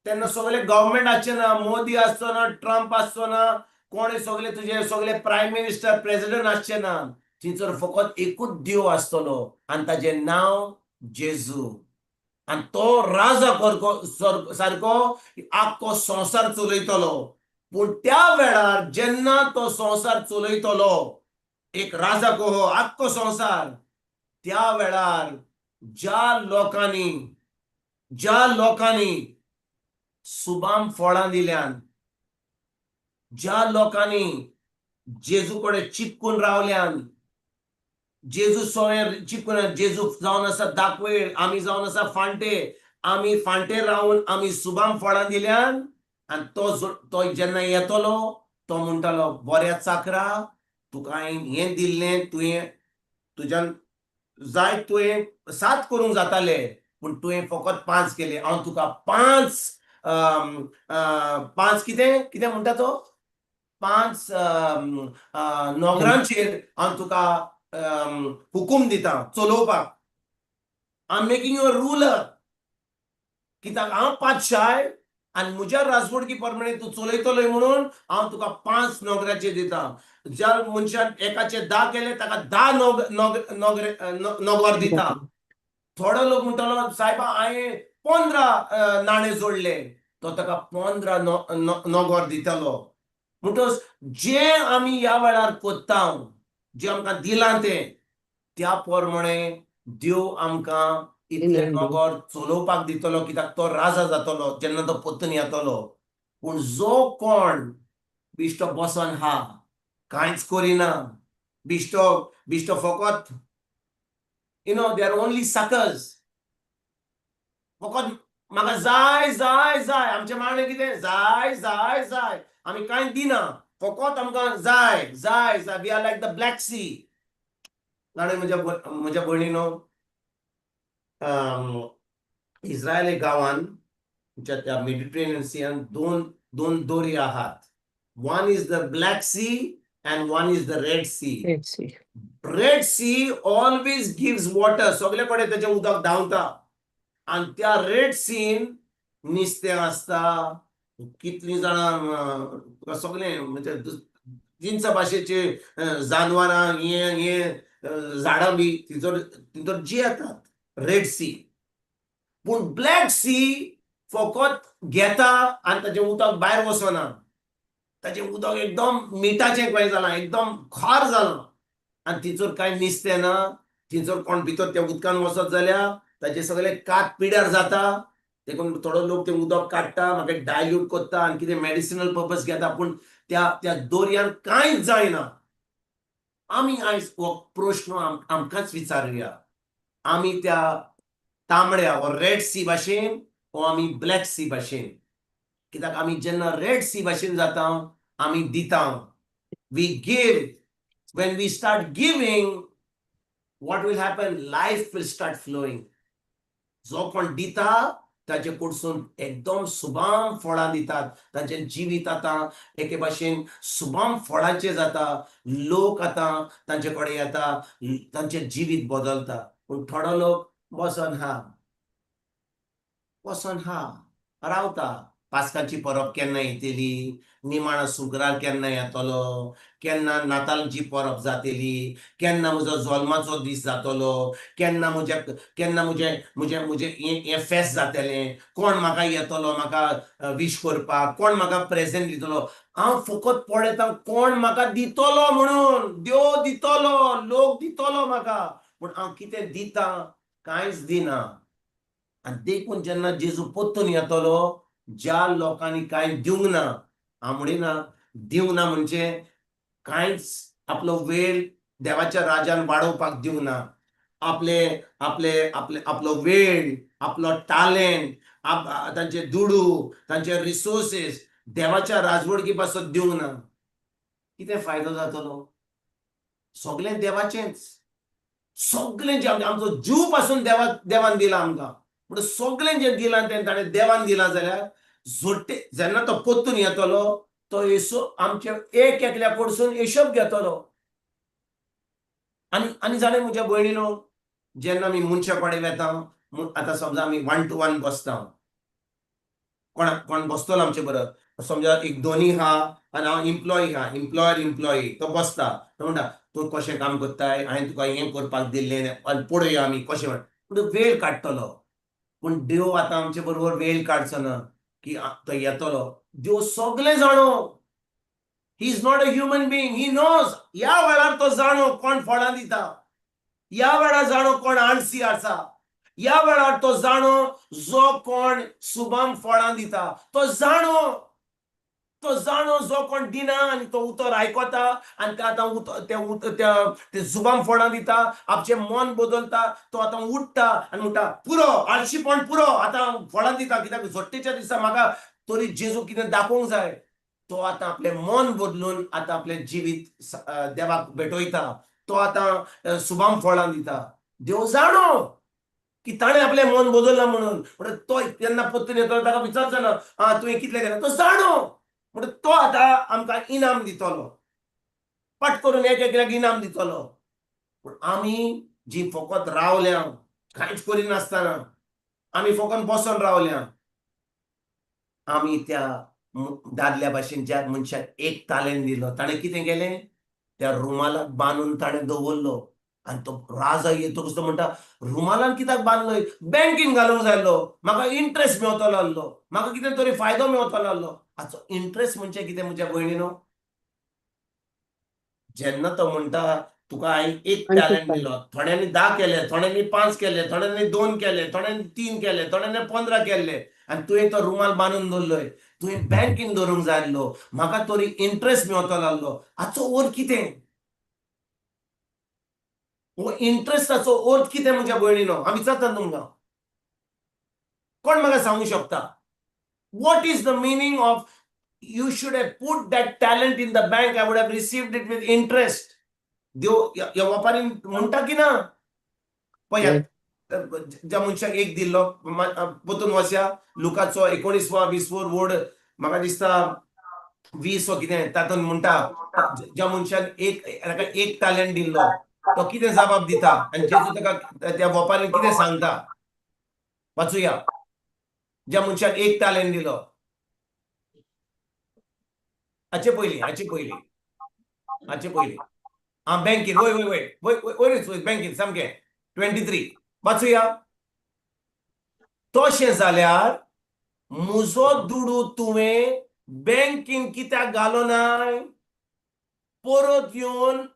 Speaker 2: तेन्ना सगळे गव्हर्मेंट आसचे ना, मोदी आसचो ना, ट्रम्प आसचो ना, कोण सगळे तुजे सगळे प्रायम मिनिस्टर, प्रेसिडेंट आसचे ना. थंयसर फकत एकूच देव आसतलो आनी ताजें नांव जेजू. आनी तो राजा सारको आख्खो संवसार चलयतलो. पूण त्या वेळार जेन्ना तो संवसार चलयतलो, एक राजा कहो आख्खो संवसार, त्या वेळार ज्या लोकांनी सुबाम फळां दिल्यान, ज्या लोकांनी जेजू कडेन चिपकून रावल्यान, जेजू सोय चिपकून, जेजू जावन आसा दाखवेळ, आमी जावन आसा फांटे, आमी फांटे रावन आमी सुबाम फळां दिल्यान, आनी तो जेन्ना येतलो, तो म्हणटलो, बऱ्या चाकरा, तुका हांवें हें दिल्लें, तुवें तुज्यान जाय तुवें 7 करूंक जाताले, पूण तुवें फकत 5 केले. हांव तुका 5, 5 कितें कितें म्हणटा तो, 5 नोगरांचेर हांव तुका हुकूम दिता चलोवपाक. I am making you a ruler, कित्याक हांव पातशाय आनी म्हज्या राजवडकी प्रमाणे तूं चलयतलोय, म्हणून हांव तुका 5 नोगराचे दिता. ज्या मनशान एकाचे 10 केले, ताका 10 नोग नोग नोगरे नोगोर दिता. थोडो लोक म्हणटलो, सायबा, हांवें 15 नाणे जोडले. तो ताका 15 नोगोर दितलो. म्हणटच जे आमी ह्या वेळार कोत्ता, जे आमकां दिलां तें, त्या प्रमाणे देव आमकां इतले
Speaker 3: इनाम.
Speaker 2: नोगोर चलोवपाक दितलो, कित्याक तो राजा जातलो जेन्ना तो पोत्तून येतलो. पूण जो कोण बिश्टो बसोन हा, कांयच करिना, बिश्टो फकत, they are only suckers. फकत म्हाका जाय जाय जाय. आमचें मागणें कितें? जाय जाय जाय. आमी कांय दिना, फकत आमकां जाय जाय जाय. We are like the Black Sea. आनी म्हज्या भयणीनो, इस्रायली गांवान, आमच्या त्या मेडिटेरेनियन सियान दोन दोन दर्या आहात. One is the Black Sea and one is the Red Sea.
Speaker 3: Red Sea.
Speaker 2: Red Sea always gives water. सगळे कडेन तेजें उदक धांवता. आनी त्या रेड सीन नुस्तें आसता, कितलीं जाणां, सगळें, म्हणजे जिनसा भाशेचे जानवरां, हे हे झाडां बी थंयसर जियेतात रेड सी. पूण ब्लॅक सी फकत घेता आनी ताजें उदक भायर वचना. ताजें उदक एकदम मिठाचें कशें जालां, एकदम खार जालां. आनी थंयसर कांय नुस्तें ना. थंयसर कोण भितर त्या उदकान वचत जाल्यार ताजे सगळे कात पिड्यार जाता. देखून थोडो लोक तें उदक काडटा, मागीर डायल्यूट करता आनी कितें मेडिसिनल पर्पज घेता. पूण त्या त्या दर्यान कांयच जायना. आमी आयज हो प्रश्न आमकांच विचारुया, आमी त्या तांबड्या वा रेड सी भाशेन वो आमी ब्लॅक सी भाशेन? कित्याक आमी जेन्ना रेड सी भाशेन जाता, आमी दिता, we give. When we start giving, what will happen? Life will start flowing. जो कोण दिता, ताजे कडसून एकदम सुबाम फळां दितात. तांचें जिवीत आतां एके भाशेन सुबाम फळांचें जाता. लोक आतां तांचे कडेन येता, तांचें जिवीत बदलता. पूण थोडो लोक बसोन हा, बसोन हा, रावता. पास्काची परब केन्ना येतली, निमाणो सुक्रार केन्ना येतलो, केन्ना नातालची परब जातली, केन्ना म्हजो जल्माचो दीस जातलो, केन्ना म्हज्या केन्ना म्हजें म्हजें म्हजें हें फेस्त जातलें, कोण म्हाका येतलो म्हाका विश करपाक, कोण म्हाका प्रेजेंट दितलो. हांव फकत पळयता कोण म्हाका दितलो म्हणून. देव दितलो, लोक दितलो म्हाका, पूण हांव कितें दिता? कांयच दिना. आनी देखून जेन्ना जेजू परतून येतलो, ज्या लोकांनी कांय दिवंक ना, हांव म्हणिना दिवंक ना म्हणजे कांयच आपलो वेळ देवाच्या राजान वाडोवपाक दिवंक ना, आपले आपले आपले आपलो वेळ, आपलो टॅलेंट, तांचे दुडू, तांचे रिसोर्सीस देवाच्या राजवडकी पासत दिवंक ना, कितें फायदो जातलो? सगळें देवाचेंच. सगळें जें आमचो जीव पासून देवान दिला आमकां, पूण सगळें जें दिलां तें ताणें देवान दिलां जाल्यार जोडटे जेन्ना तो परतून येतलो तो हिशोब आमचे एक एकल्या कडसून हिशोब घेतलो. आनी आनी जाणें म्हज्या भयणीनो, जेन्ना आमी मनशा कडेन वेता, आतां समजा आमी 1 to 1 बसता, कोण बसतलो आमचे बरोबर, समजा एक दोनी आहा आनी हांव इम्प्लॉई आहा, इम्प्लॉयर इम्प्लॉई, तो बसता, तो म्हणटा तूं कशें काम करताय, हांवें तुका हें करपाक दिल्लें आनी पळोवया आमी कशें म्हण, पूण वेळ काडटलो. पूण देव आतां आमचे बरोबर वेळ काडचो ना की तो येतलो. देव सगळें जाणो. He is not a human being, he knows. ह्या वेळार तो जाणो कोण फळां दिता, ह्या वेळार जाणो कोण आळसी आसा, ह्या वेळार तो जाणो जो कोण सुबाम फळां दिता, तो जाणो, तो जाणो जो कोण दिना आनी तो उतर आयकता आनी ते आतां उतर ते जुबाम फळां दिता, आपचें मन बदलता, तो आतां उठ्ठा आनी म्हणटा पुरो आळशीपण पुरो, आतां फळां दिता, कित्याक झोट्टेच्या दिसा म्हाका तरी जेजू कितें दाखोवंक जाय. तो आतां आपलें मन बदलून आतां आपलें जिवीत देवाक भेटयता, तो आतां सुबाम फळां दिता. देव जाणो की ताणें आपलें मन बदललां म्हणून. म्हणटा तो जेन्ना परतून येतलो ताका विचारचो ना आं तुवें कितलें केलें, तो जाणो. म्हणटा तो आतां आमकां इनाम दितलो, पट करून एक एकल्याक इनाम दितलो. पूण आमी जी फकत रावल्या कांयच करिनासतना, आमी फकत बसोन रावल्या, आमी त्या दादल्या भाशेन ज्या मनशाक एक तालेंत दिलो ताणें कितें केलें, त्या रुमालाक बांदून ताणें दवरलो. आनी तो राजा येतकच तो म्हणटा रुमालान कित्याक बांदलोय, बँकेन घालूंक जाय आसलो, म्हाका इंट्रस्ट मेवतलो आसलो, म्हाका कितें तरी फायदो मेवतलो आसलो. हाचो इंट्रस्ट म्हणजे कितें म्हज्या भयणीनो, जेन्ना तो म्हणटा तुका हांवें एक टॅलंट दिलो, थोड्यांनी 10 केले, थोड्यांनी 5 केले, थोड्यांनी 2 केले, थोड्यांनी 3 केले, थोड्यांनी 15 केले, आनी तुवें तो रुमाल बांदून दवरलोय, तुवें बँकेन दवरूंक जाय आसलो, म्हाका तरी इंट्रस्ट मेवतलो आसलो. हाचो अर्थ कितें, हो इंट्रस्टाचो अर्थ कितें म्हज्या भयणीनो, हांव विचारता तुमकां, कोण म्हाका सांगूंक शकता? What is the meaning of you should have put that talent in the bank, I would have received it with interest. देव ह्या वेपारीन म्हणटा की ना, पळय ज्या मनशाक एक दिल्लो, परतून वचया लुकाचो 19वो 20वो वोड, म्हाका दिसता 20 वो कितें, तातूंत म्हणटा ज्या मनशान एक ताका एक टॅलंट दिल्लो तो कितें जबाब दिता आनी जेजू ताका त्या वेपारीन कितें सांगता, वाचुया. ज्या मनशाक एक टॅलंट दिलो, हाचे पयलीं हाचे पयलीं हाचे पयलीं आं बँकेन, वय वय वय वय वयरूच वय बँकेन सामकें 23 वाचुया. तशें जाल्यार म्हजो दुडू तुवें बँकेन कित्याक घालो नाय, परत येवन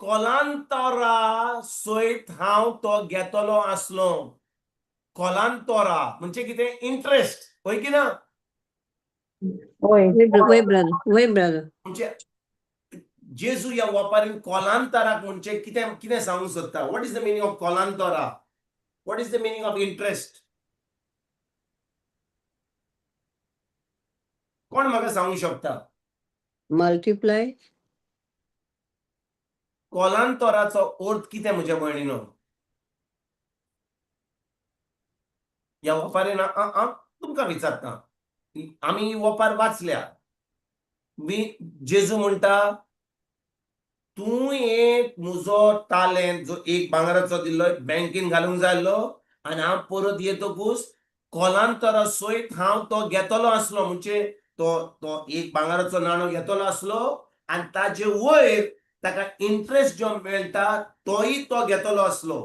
Speaker 2: कोलांतरा सयत हांव तो घेतलो आसलो. कोलांतोरा म्हणजे कितें, इंट्रस्ट, हय की ना?
Speaker 3: वय वय ब्रदर,
Speaker 2: म्हणजे जेजू ह्या वेपारीन कोलांतराक म्हणजे कितें कितें सांगूंक सोदता? What is the meaning of कोलांतोरा? What is the meaning of interest? कोण म्हाका सांगूंक शकता?
Speaker 3: मल्टिप्लाय.
Speaker 2: कोलांतोराचो अर्थ कितें म्हज्या भयणीनो? ह्या वेपारीन हांव तुमकां विचारता, आमी ही वपार वाचल्या. जेजू म्हणटा तूं एक म्हजो तालेंत जो एक भांगराचो दिल्लो बँकेन घालूंक जाय आसलो आनी हांव परत येतकूच कोलांतरा सयत हांव तो घेतलो आसलो. म्हणजे तो तो एक भांगराचो नाणो घेतलो आसलो आनी ताजे वयर ताका इंट्रस्ट जो मेळटा तोय तो घेतलो आसलो.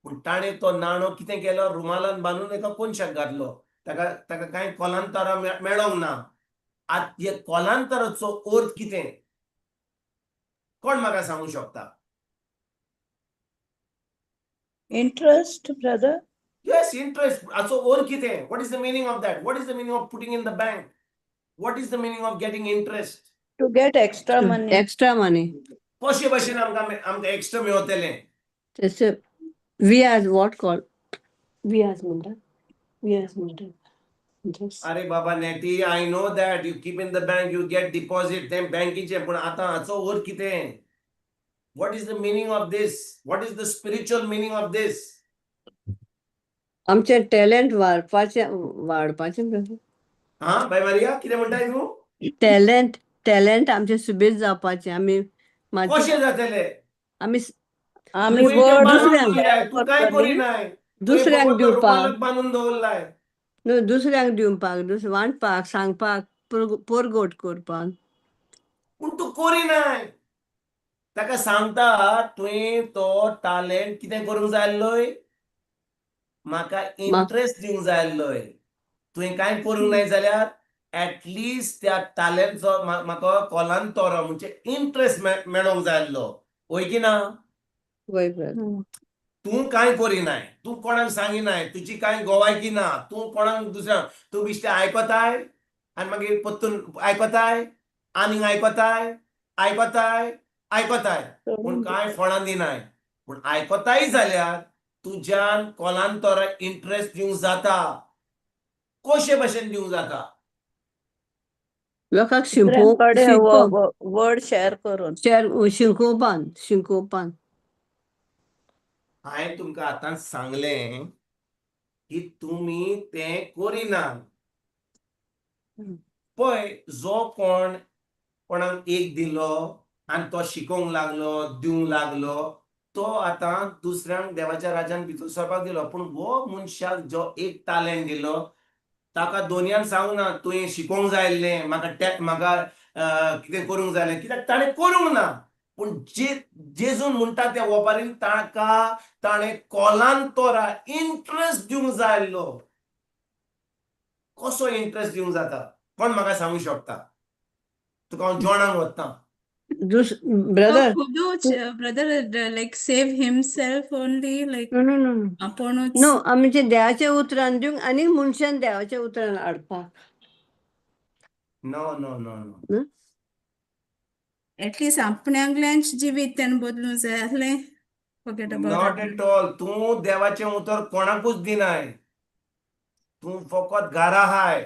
Speaker 2: पूण ताणें तो नाणो कितें केलो, रुमालान बांदून एका कोनशाक घातलो. ताका ताका कांय कोलांतरां मेळोंक ना. आतां हे कोलांतराचो अर्थ कितें, कोण म्हाका सांगू शकता?
Speaker 4: Interest, brother?
Speaker 2: Yes, interest. हाचो अर्थ कितें? What is the meaning of that? What is the meaning of putting in the bank? What is the meaning of getting interest?
Speaker 4: To get extra money.
Speaker 3: Extra money.
Speaker 2: कशे भशेन आमकां आमकां extra मेळतलें?
Speaker 3: तशें व्याज, what call व्याज म्हणटा, व्याज म्हणटा. Interest.
Speaker 2: अरे बाबा नेटी, I know that you keep in the bank, you get deposit, तें बँकेचें. पूण आतां हाचो अर्थ कितें? What is the meaning of this? What is the spiritual meaning of this?
Speaker 3: आमचें टॅलंट वाडपाचें वाडपाचें, brother.
Speaker 2: हा बाय मारिया, कितें म्हणटाय तूं?
Speaker 3: टॅलंट, टॅलंट आमचें सुबेज जावपाचें आमी मातशें
Speaker 2: कशें जातलें?
Speaker 3: आमी
Speaker 4: आमी
Speaker 2: तुवें तें
Speaker 4: वर्ड
Speaker 2: बांदून
Speaker 3: दुसऱ्यांक
Speaker 2: दवरलाय, तूं कांय करिनाय. तुवें
Speaker 3: दुसऱ्यांक
Speaker 2: फकत
Speaker 3: दिवपाक
Speaker 2: रुमालाक बांदून दवरलाय.
Speaker 3: न्हू, दुसऱ्यांक दिवपाक, दुसऱ्या वांटपाक, सांगपाक, पोरगोट करपाक.
Speaker 2: पूण तूं करिनाय. ताका सांगता, तुवें तो टॅलंट कितें करूंक जाय आसलोय, म्हाका इंट्रस्ट दिवंक जाय आसलोय. तुवें कांय करूंक नाय जाल्यार एटलिस्ट त्या टॅलंटचो म्हाका कोलांतरो म्हणजे इंट्रस्ट मेळोंक जाय आसलो, वय की ना?
Speaker 3: वय ब्रदर.
Speaker 2: तूं कांय करिनाय, तूं कोणाक सांगिनाय, तुजी कांय गोवायकी ना. तूं कोणाक दुसऱ्या तूं बेश्टें आयकताय आनी मागीर परतून आयकताय, आनीक आयकताय, आयकताय, आयकताय, पूण कांय फळां दिनाय. पूण आयकताय जाल्यार तुज्यान कोलांतरा इंट्रस्ट दिवंक जाता. कशे भशेन दिवंक जाता?
Speaker 3: लोकांक
Speaker 4: दुसऱ्यांकडे
Speaker 3: शिकोवप.
Speaker 4: वर्ड शेअर करून.
Speaker 3: शेअर, शिकोवपान, शिकोवपान.
Speaker 2: हांवें तुमकां आतां सांगलें की तुमी तें करिना. पळय, जो कोण कोणाक एक दिलो आनी तो शिकोवंक लागलो, दिवंक लागलो, तो आतां दुसऱ्यांक देवाच्या राजान भितर सरपाक दिलो. पूण हो मनशाक जो एक टॅलंट दिलो, ताका दोनयान सांगूंक ना तुवें शिकोवंक जाय आसलें म्हाका, म्हाका कितें करूंक जाय आसलें, कित्याक ताणें करूंक ना. पूण जे जेजून म्हणटा, त्या वपारीन ताका ताणें कोलांतोरा इंट्रस्ट दिवंक जाय आसलो. कसो इंट्रस्ट दिवंक जाता, कोण म्हाका सांगू शकता? तुका हांव जेवणाक वता.
Speaker 3: दुस brother.
Speaker 1: खुदूच brother, like save himself only, like
Speaker 3: no no no.
Speaker 1: आपुणूच.
Speaker 3: न्हू, आमचे देवाच्या उतरान दिवंक आनी मनशान देवाच्या उतरान हाडपाक.
Speaker 2: No no no no.
Speaker 1: At least आपणागल्यान जिवीत तेणें बदलूंक जाय आसलें, forget about.
Speaker 2: Not at all. तूं देवाचें उतर कोणाकूच दिनाय. तूं फकत घरा हाय.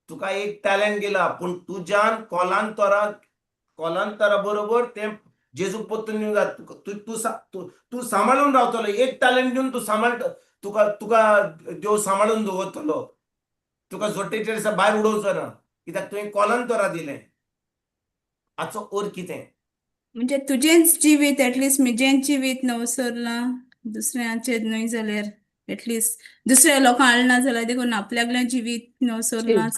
Speaker 2: तुका एक टॅलंट दिला, पूण तुज्यान कोलांतरा कोलांतरा बरोबर तें जेजूक परतून दिवंक जाय. तूं तूं तूं तूं सांबाळून रावतलो. एक टॅलंट दिवन तूं सांबाळ, तुका तुका देव सांबाळून दवरतलो. तुका जोटेचेर दिसा भायर उडोवचो ना, कित्याक तुवें कोलांतरा दिलें. हाचो अर्थ कितें?
Speaker 1: म्हणजे तुजेंच जिवीत, एटलिस्ट म्हजेंच जिवीत नवसरलां, दुसऱ्यांचें न्हय जाल्यार एटलिस्ट दुसऱ्या लोकांक हाडना जाल्यार देखून आपल्यागलें जिवीत नवसरलां,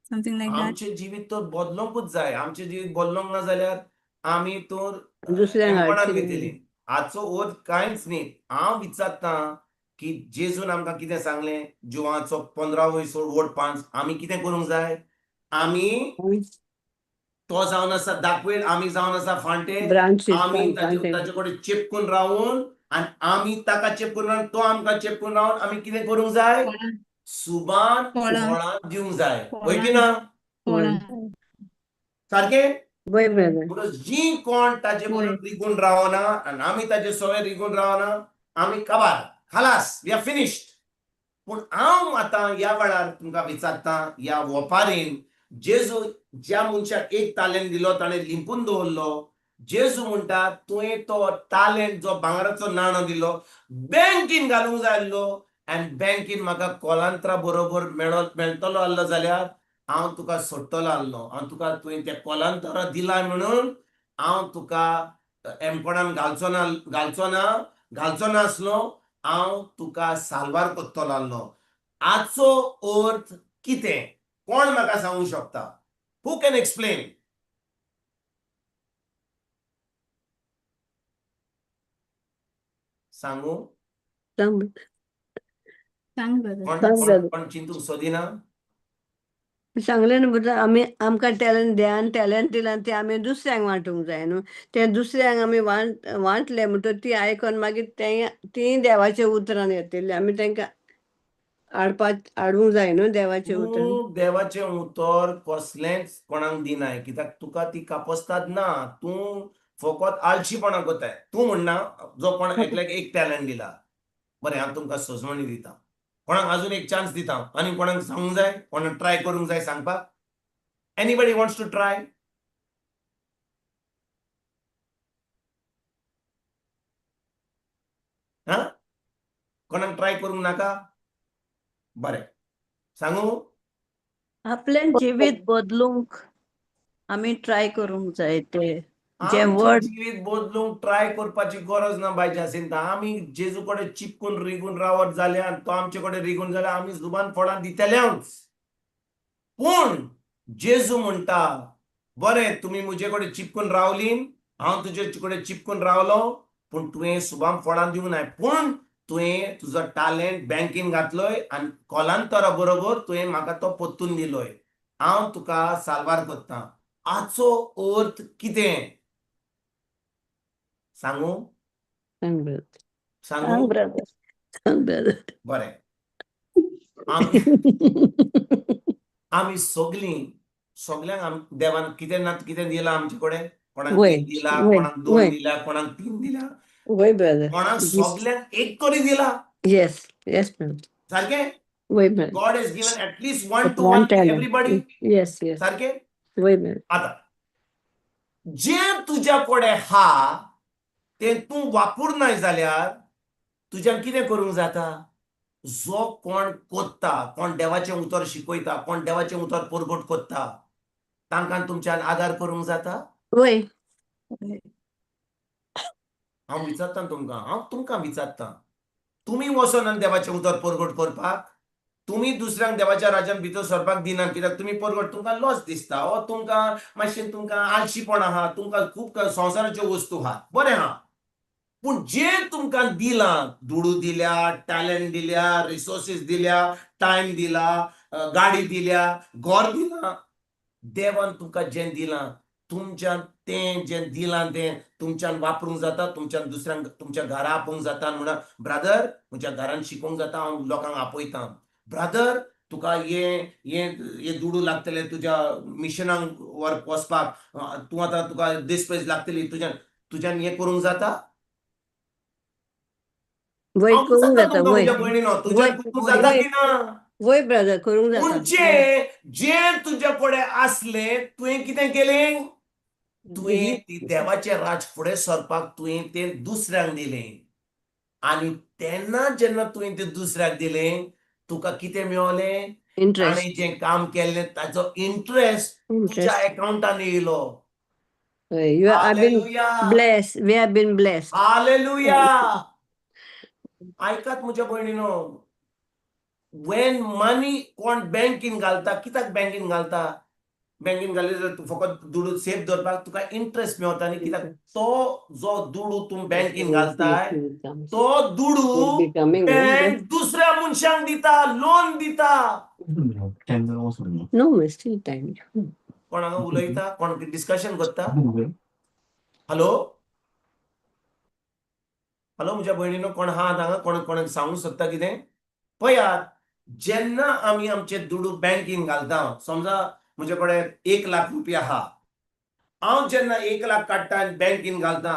Speaker 1: समथींग लायक that.
Speaker 2: आमचें जिवीत तर बदलोंकूच जाय. आमचें जिवीत बदलोंक ना जाल्यार आमी तर
Speaker 3: दुसऱ्यांक
Speaker 2: कोणाक
Speaker 3: हाडचें.
Speaker 2: वयतली? हाचो अर्थ कांयच न्ही. हांव विचारतां की जेजून आमकां कितें सांगलें जुवाचो 15 वयर 5, आमी कितें करूंक जाय? आमी तो जावन आसा दाखवेल, आमी जावन आसा फांटे.
Speaker 3: ब्रांचीस.
Speaker 2: आमी ताचे ताचे कडेन चिपकून रावून आनी आमी ताका चिपकून रावन, तो आमकां चिपकून रावन, आमी कितें करूंक जाय? सुबान
Speaker 1: फळां.
Speaker 2: फळां दिवंक जाय, वय की ना?
Speaker 1: फळां.
Speaker 2: सारकें?
Speaker 3: वय ब्रदर.
Speaker 2: म्हणून जी कोण ताजे बरोबर रिगून रावना आनी आमी ताजे सवय रिगून रावना, आमी काबार, खलास, we are finished. पूण हांव आतां ह्या वेळार तुमकां विचारतां, ह्या वपारीन जेजू ज्या मनशाक एक तालेंत दिलो, ताणें लिंपून दवरलो. जेजू म्हणटा, तुवें तो तालेंत जो भांगराचो नाणो दिलो, बँकीन घालूंक जाय आसलो आनी बँकीन म्हाका कोलांत्रा बरोबर मेळटलो आसलो जाल्यार हांव तुका सोडटलो आसलो. हांव तुका, तुवें त्या कोलांतरा दिला म्हणून हांव तुका एमकोणान घालचो ना, घालचो ना, घालचो नासलो. हांव तुका साल्वार करतलो आसलो. आचो अर्थ कितें कोण म्हाका सांगूंक शकता? Who can explain? सांगू?
Speaker 3: सांग.
Speaker 1: सांग ब्रदर.
Speaker 2: कोण
Speaker 3: सांग
Speaker 2: कोण
Speaker 3: brother.
Speaker 2: कोण चिंतूंक सोदिना?
Speaker 3: सांगलें न्हू ब्रदर, आमी आमकां टॅलंट देवान टॅलंट दिलां तें आमी दुसऱ्यांक वांटूंक जाय न्हू. तें दुसऱ्यांक आमी वांटलें म्हणटकच ती आयकोन मागीर तें तीं देवाच्या उतरान येतलीं. आमी तांकां हाडूंक जाय न्हू देवाचें उतर.
Speaker 2: तूं देवाचें उतर कसलेंच कोणाक दिनाय कित्याक तुका ती कापस्ताद ना. तूं फकत आळशीपणां करताय. तूं म्हणना जो कोण एकल्याक एक टॅलंट दिला, बरें हांव तुमकां सजमणी दिता, कोणाक अजून एक चान्स दिता, आनी कोणाक सांगूंक जाय, कोणाक ट्राय करूंक जाय सांगपाक? Anybody wants to try? हा, कोणाक ट्राय करूंक नाका? बरें सांगू?
Speaker 4: आपलें जिवीत बदलूंक आमी ट्राय करूंक जाय ते जे
Speaker 2: आमचें
Speaker 4: वर्ड.
Speaker 2: जिवीत बदलूंक ट्राय करपाची गरज ना बाय जासिंता. आमी जेजू कडेन चिपकून रिगून रावत जाल्यार, तो आमचे कडेन रिगून जाल्यार आमी जुबान फळां दितलेच. पूण जेजू म्हणटा, बरें तुमी म्हजे कडेन चिपकून रावलीं, हांव तुजे कडेन चिपकून रावलो, पूण तुवें सुबान फळां दिवंक नाय, पूण तुवें तुजो टॅलंट बँकेन घातलोय आनी कोलांतरा बरोबर तुवें म्हाका तो परतून दिलोय, हांव तुका साल्वार करता. हाचो अर्थ कितें सांगू?
Speaker 3: सांग ब्रदर.
Speaker 2: सांगू?
Speaker 4: सांग ब्रदर.
Speaker 3: सांग ब्रदर.
Speaker 2: बरें, आमी आमी सगलीं सगल्यांक देवान कितें ना कितें दिलां आमचे कडेन. कोणाक एक दिला, कोणाक दोन दिला, कोणाक तीन दिला,
Speaker 3: वय ब्रदर.
Speaker 2: कोणाक सगल्यांक एक तरी दिला.
Speaker 3: येस येस ब्रदर.
Speaker 2: सारकें?
Speaker 3: वय brother.
Speaker 2: God has given at least one to
Speaker 3: one
Speaker 2: one
Speaker 3: talent.
Speaker 2: Everybody.
Speaker 3: Yes yes.
Speaker 2: सारकें?
Speaker 3: वय ब्रदर.
Speaker 2: आतां जें तुज्या कडेन हा तें तूं वापरनाय जाल्यार तुज्यान कितें करूंक जाता? जो कोण कोत्ता, कोण देवाचें उतर शिकयता, कोण देवाचें उतर परगट कोत्ता, तांकां तुमच्यान आदार करूंक जाता?
Speaker 3: वय.
Speaker 2: हांव विचारतां तुमकां, हांव तुमकां विचारतां, तुमी वचोन देवाचें उतर परगट करपाक, तुमी दुसऱ्यांक देवाच्या राज्यान भितर सरपाक दिना कित्याक तुमी परगट तुमकां लॉस दिसता, ओ तुमकां मातशें तुमकां आळशीपण आहा, तुमकां खूब संवसाराच्यो वस्तू आहा, बरें आहा, पूण जें तुमकां दिलां, दुडू दिल्या, टॅलंट दिल्या, रिसोर्सीस दिल्या, टायम दिला, गाडी दिल्या, घर दिलां, देवान तुमकां जें दिलां तुमच्यान तें जें दिलां तें तुमच्यान वापरूंक जाता, तुमच्यान दुसऱ्यांक तुमच्या घरा आपोवंक जाता. म्हणून ब्रदर म्हज्या घरान शिकोवंक जाता, हांव लोकांक आपयतां. ब्रदर तुका हे हे हे दुडू लागतले तुज्या मिशनाक वचपाक, तूं आतां तुका डिस्पेज लागतली, तुज्यान तुज्यान हें करूंक जाता?
Speaker 3: वय
Speaker 2: हांव
Speaker 3: करूंक
Speaker 2: विचारता
Speaker 3: जाता.
Speaker 2: तुमकां
Speaker 3: वय
Speaker 2: म्हज्या भयणीनो, तुज्यान करूंक जाता की ना?
Speaker 3: वय ब्रदर, करूंक
Speaker 2: पूण
Speaker 3: जाता.
Speaker 2: जें जें तुज्या कडेन आसलें तुवें कितें केलें? तुवें ती देवाचें राज फुडें सरपाक तुवें तें दुसऱ्यांक दिलें, आनी तेन्ना जेन्ना तुवें तें दुसऱ्याक दिलें तुका कितें मेवलें?
Speaker 3: इंट्रस्ट.
Speaker 2: ताणें जें काम केल्लें ताचो इंट्रस्ट तुज्या
Speaker 3: इंट्रस्ट.
Speaker 2: एकावंटान येयलो.
Speaker 3: You have been
Speaker 2: hallelujah.
Speaker 3: Blessed. We have been blessed.
Speaker 2: Hallelujah. आयकात म्हज्या भयणीनो, when money कोण बँकेन घालता, कित्याक बँकेन घालता? बँकेन घातले जाल्यार तूं फकत दुडू सेफ दवरपाक तुका इंट्रस्ट मेवता न्ही, कित्याक तो जो दुडू तूं बँकेन घालताय तो दुडू
Speaker 3: Becoming
Speaker 2: bank दुसऱ्या मनशांक दिता, लोन दिता.
Speaker 3: No, we still time.
Speaker 2: कोण हांगा उलयता? कोण डिस्कशन करता? हॅलो हॅलो म्हज्या भयणीनो, कोण आहा हांगा? कोण कोणाक सांगूंक सोदता कितें? पळयात, जेन्ना आमी आमचे दुडू बँकेन घालता, समजा म्हजे कडेन 1 लाख रुपया आहा, हांव जेन्ना 1 लाख काडटा आनी बँकेन घालता,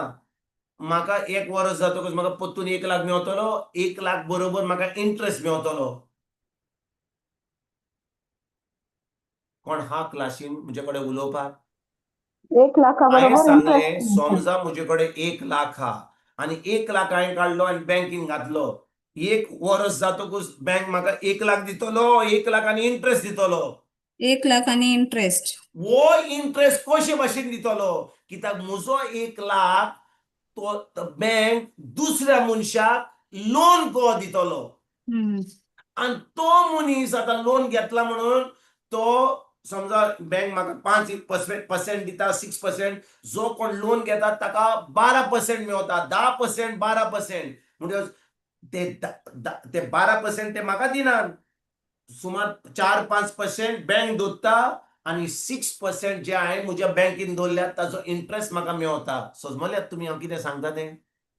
Speaker 2: म्हाका एक वर्स जातकच म्हाका परतून 1 लाख मेवतलो, 1 लाख बरोबर म्हाका इंट्रस्ट मेवतलो. कोण हा क्लासीन म्हजे कडेन उलोवपाक?
Speaker 5: 1 लाखा
Speaker 2: हांवें
Speaker 5: बरोबर
Speaker 2: सांगलें,
Speaker 5: इंटरेस्ट.
Speaker 2: समजा म्हजे कडेन 1 लाख आहा आनी 1 लाख हांवें काडलो आनी बँकेन घातलो, एक वर्स जातकूच बँक म्हाका 1 लाख दितलो, 1 लाख आनी इंट्रस्ट दितलो.
Speaker 1: 1 लाख आनी इंट्रस्ट.
Speaker 2: वो इंट्रस्ट कशे भाशेन दितलो? कित्याक म्हजो 1 लाख तो बँक दुसऱ्या मनशाक लोन को दितलो. आनी तो मनीस आतां लोन घेतला म्हणून तो समजा बँक म्हाका 5% दिता, 6%, जो कोण लोन घेता ताका 12% मेवता, 10%, 12%. म्हणजे ते ते 12% ते म्हाका दिनात, सुमार 4-5% बँक दवरता आनी 6% जे हांवें म्हज्या बँकेन दवरल्यात ताजो इंट्रस्ट म्हाका मेवता. सजमल्यात तुमी हांव कितें सांगता तें?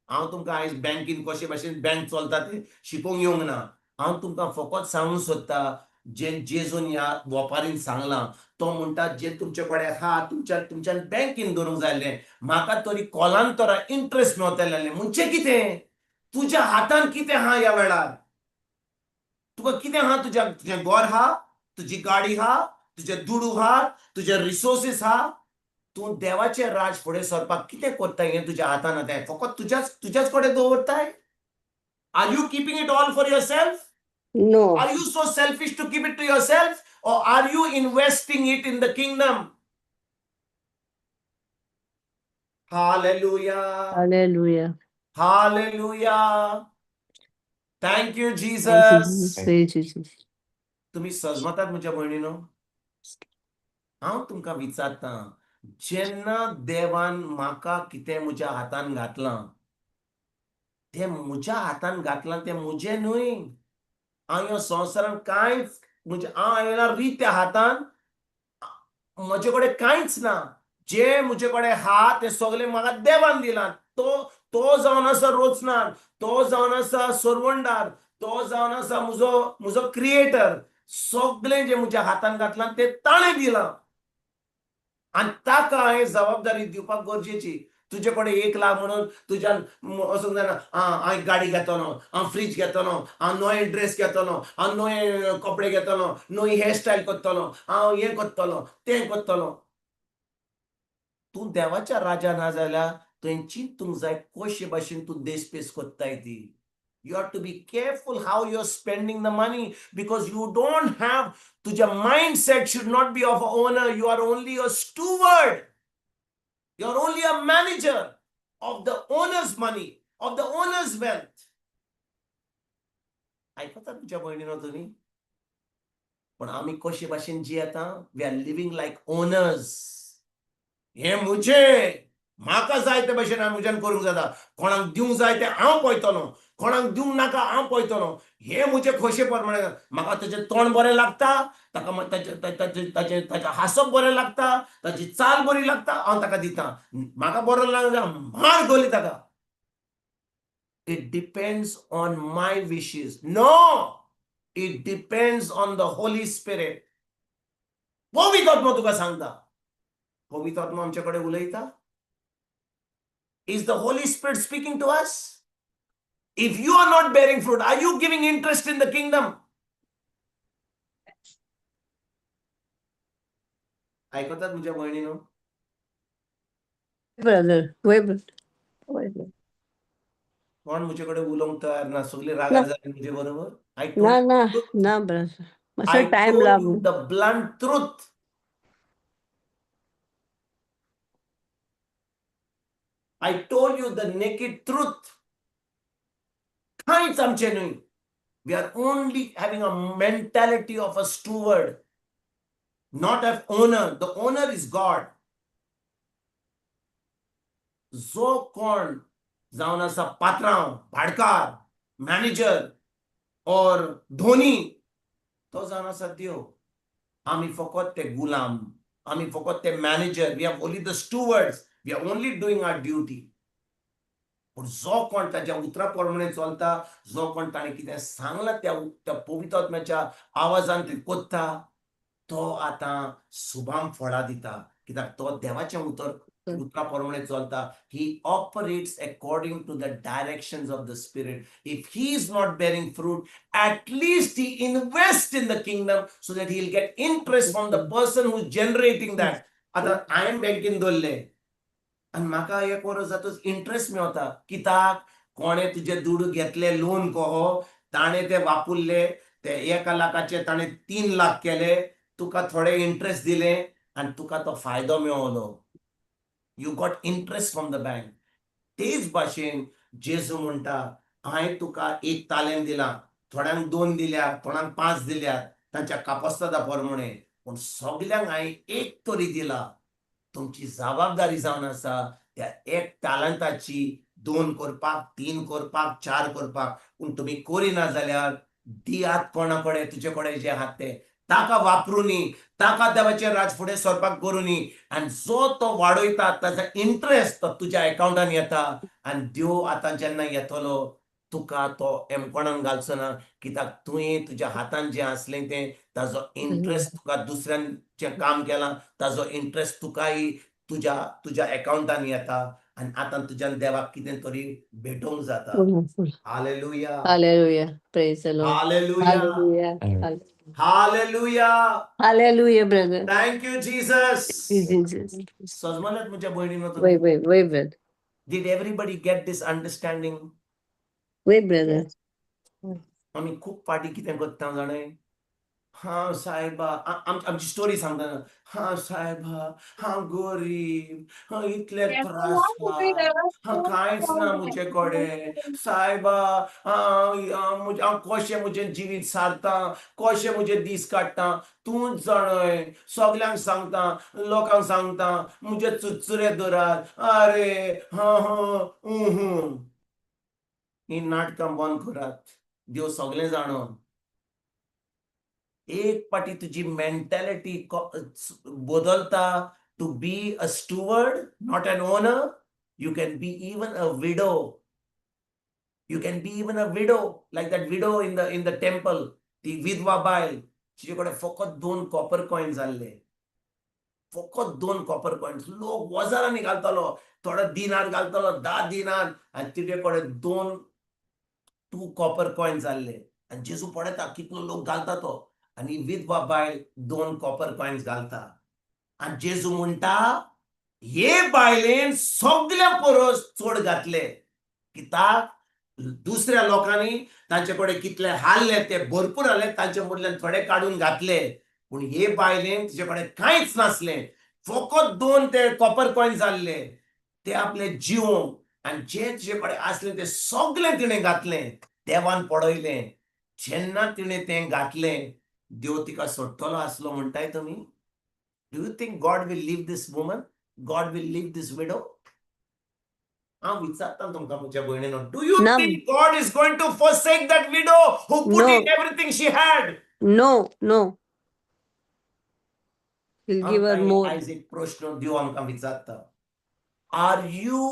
Speaker 2: हांव तुमकां आयज बँकेन कशे भाशेन बँक चलता तें शिकोवंक येवंक ना. हांव तुमकां फकत सांगूंक सोदता जे जेजून ह्या वोपारीन सांगलां, तो म्हणटा जे तुमचे कडेन आहा तुमच्या तुमच्यान बँकेन दवरूंक जाय आसलें, म्हाका तरी कोलांतरा इंट्रस्ट मेवतलें आसलें. म्हणजे कितें? तुज्या हातान कितें आहा ह्या वेळार? तुका कितें आहा? तुज्या तुजें घर आहा, तुजी गाडी आहा, तुजे दुडू आहा, तुजे रिसोर्सीस आहा. तूं देवाचें राज फुडें सरपाक कितें करता हें तुज्या हातान आतां? फकत तुज्याच तुज्याच कडेन दवरताय? Are you keeping it all for yourself?
Speaker 3: No.
Speaker 2: Are you so selfish to keep it to yourself, or are you investing it in the kingdom? Hallelujah.
Speaker 3: Hallelujah.
Speaker 2: Hallelujah. Thank you,
Speaker 3: Thank you,
Speaker 2: Jesus.
Speaker 3: Praise Jesus.
Speaker 2: तुम्ही सजमतात म्हज्या भयणीनो? हांव तुमकां विचारतां, जेन्ना देवान म्हाका कितें म्हज्या हातान घातलां, तें म्हज्या हातान घातलां तें म्हजें न्हय. हांव ह्या संवसारान कांयच म्हजे, हांव आयला रित्या हातान, म्हजे कडेन कांयच ना. जे म्हजे कडेन आहा तें सगळें म्हाका देवान दिलां. तो तो जावन आसा रोचनार, तो जावन आसा सरवंडार, तो जावन आसा म्हजो म्हजो क्रिएटर. सगळें जें म्हज्या हातान घातलां तें ताणें दिलां आनी ताका हांवें जबाबदारी दिवपाक गरजेची. तुजे कडेन 1 लाख म्हणून तुज्यान वचूंक जायना, आं हांव गाडी घेतलो, हांव फ्रीज घेतलो, हांव नवे ड्रेस घेतलो, हांव नवे कपडे घेतलो, नवी हेअरस्टायल करतलो, हांव हें करतलो तें करतलो. तूं देवाच्या राजा ना जाल्यार तुवें चिंतूंक जाय कशे भाशेन तूं देसपेस करताय ती. You have to be careful how you are spending the money, because you don't have, तुझ्या mindset should not be of a owner. You are only a steward. You are only a manager of the owner's money, of the owner's wealth. आयकता तुमच्या भयणीनो तुमी? पण आमी कशे भाशेन जियेता? We are living like owners. हें म्हजें, म्हाका जाय ते भशेन हांव म्हज्यान करूंक जाता. कोणाक दिवंक जाय तें हांव पळयतलो, कोणाक दिवंक नाका हांव पळयतलो. हें म्हजे खोशे प्रमाणे. म्हाका ताचें तोंड बरें लागता, ताका ताचें ताचें ताचें ताचें हांसप बरें लागता, ताची चाल बरी लागता, हांव ताका दिता. म्हाका बरो लागना, मार गोली ताका. It depends on my wishes. No, it depends on the Holy Spirit. पवित्र आत्मा तुका सांगता. पवित्र आत्मा आमचे कडेन उलयता? Is the Holy Spirit speaking to us? If you are not bearing fruit, are you giving interest in the kingdom? आयकतात म्हज्या भयणीनो?
Speaker 3: ब्रदर, वय ब्रदर.
Speaker 2: कोण म्हजे कडेन उलोवंक तयार ना, सगळी रागार जाली म्हजे बरोबर. I
Speaker 3: ना ना ना ब्रदर, मातसो टायम लागू.
Speaker 2: The blunt truth. I told you the naked truth. कांयच आमचें न्हय. We are only having a mentality of a steward, not of owner. The owner is God. जो कोण जावन आसा पात्रांव, भाटकार, मॅनेजर और धोनी, तो जावन आसा देव. आमी फकत ते गुलाम, आमी फकत ते manager. We are only the stewards. We are only doing our duty. पूण जो कोण ताच्या उतरा प्रमाणे चलता, जो कोण ताणें कितें सांगलां त्या त्या पवित्र आत्म्याच्या आवाजान ते कोत्ता, तो आतां सुभाम फळां दिता, कित्याक तो देवाचें उतर उतरा प्रमाणे चलता. He operates according to the directions of the Spirit. If he is not bearing fruit, at least he invests in the kingdom so that he'll get interest from the person who's generating that. आतां हांवें बँकेन दवरले आनी म्हाका एक वर्स जातूच interest मेवता, कित्याक कोणें तुजे दुडू घेतले लोन कहो, ताणें ते वापुरले, ते 1 लाखाचे ताणें 3 लाख केले, तुका थोडे इंट्रस्ट दिले आनी तुका तो फायदो मेवलो. You got interest from the bank. तेच भाशेन जेजू म्हणटा, हांवें तुका एक तालेंत दिला. थोड्यांक 2 दिल्यात, थोड्यांक 5 दिल्यात, तांच्या कापस्तादा प्रमाणे, पूण सगल्यांक हांवें एक तरी दिला. तुमची जबाबदारी जावन आसा त्या एक तालंताची 2 करपाक, 3 करपाक, 4 करपाक. पूण तुमी करिना जाल्यार दियात कोणा कडेन, तुजे कडेन जे आहात ते ताका वापरुनी, ताका देवाचें राज फुडें सरपाक करुनी. आनी जो तो वाडयता ताजो इंट्रस्ट तो तुज्या एकावंटान येता. आनी देव आतां जेन्ना येतलो तुका तो एमकोणान घालचो ना, कित्याक तुवें तुज्या हातान जें आसलें तें ताजो इंट्रस्ट तुका दुसऱ्यान जें काम केलां ताजो इंट्रस्ट तुकाय तुज्या तुज्या एकावंटान येता. आनी आतां तुज्यान देवाक कितें तरी भेटोवंक जाता. Hallelujah.
Speaker 3: Hallelujah. Praise the Lord.
Speaker 2: Hallelujah.
Speaker 3: Hallelujah.
Speaker 2: Hallelujah.
Speaker 3: Hallelujah, brother.
Speaker 2: Thank you Jesus.
Speaker 3: Jesus.
Speaker 2: सजमलात म्हज्या भयणीनो.
Speaker 3: Wait, wait, wait, brother.
Speaker 2: Did everybody get this understanding?
Speaker 3: Wait, brother.
Speaker 2: आमी खूब फाटी कितें करता जाणें, हांव सायबा, आमची स्टोरी सांगता, हांव सायबा, हांव गरीब, हांव इतले त्रास, हांव कांयच ना म्हजे कडेन सायबा, हांव हांव कशें म्हजें जिवीत सारता, कशें म्हजे दीस काडटा तूंच जाणय, सगल्यांक सांगता, लोकांक सांगता, म्हजे चुरचुरे धरात, अरे हां हां उहूं. ही नाटकां बंद करात. देव सगळें जाणो. एक पाटी तुजी मेंटॅलिटी बदलता to be a steward, not an owner. You can be even a widow. You can be even a widow, like that widow in the temple, ती विधवा बायल तिचे कडेन फकत 2 कॉपर कॉयन्स जाल्ले, फकत 2 कॉपर कॉयन्स. लोक वजारांनी घालतालो, थोडो दिनार घालतालो, 10 दिनार, आनी तिचे कडेन 2 कॉपर कॉयन्स जाल्ले. आनी जेजू पळयता कितलो लोक घालता तो, आनी विधवा बायल 2 कॉपर कॉयन्स घालता. आनी जेजू म्हणटा, हे बायलेन सगल्या परस चड घातले, कित्याक दुसऱ्या लोकांनी तांचे कडेन कितले हारले ते भरपूर हारले, तांचे मदल्यान थोडे काडून घातले, पूण हे बायलेन तिचे कडेन कांयच नासलें, फकत 2 ते कॉपर कॉयन्स जाल्ले, ते आपले जिवोंक आनी जे तिचे कडेन आसले ते सगळें तिणें घातलें, देवान पळयलें. जेन्ना तिणें तें घातलें, देव तिका सोडटलो आसलो म्हणटाय तुमी? Do you think God will leave this woman? God will leave this widow? हांव विचारता तुमकां म्हज्या भयणीनो, do you
Speaker 3: ना.
Speaker 2: Think God is going to forsake that widow who put
Speaker 3: No.
Speaker 2: in everything she had?
Speaker 3: No, no. He'll give her
Speaker 2: आमकां
Speaker 3: more.
Speaker 2: आयज एक प्रश्न देव आमकां विचारता, are you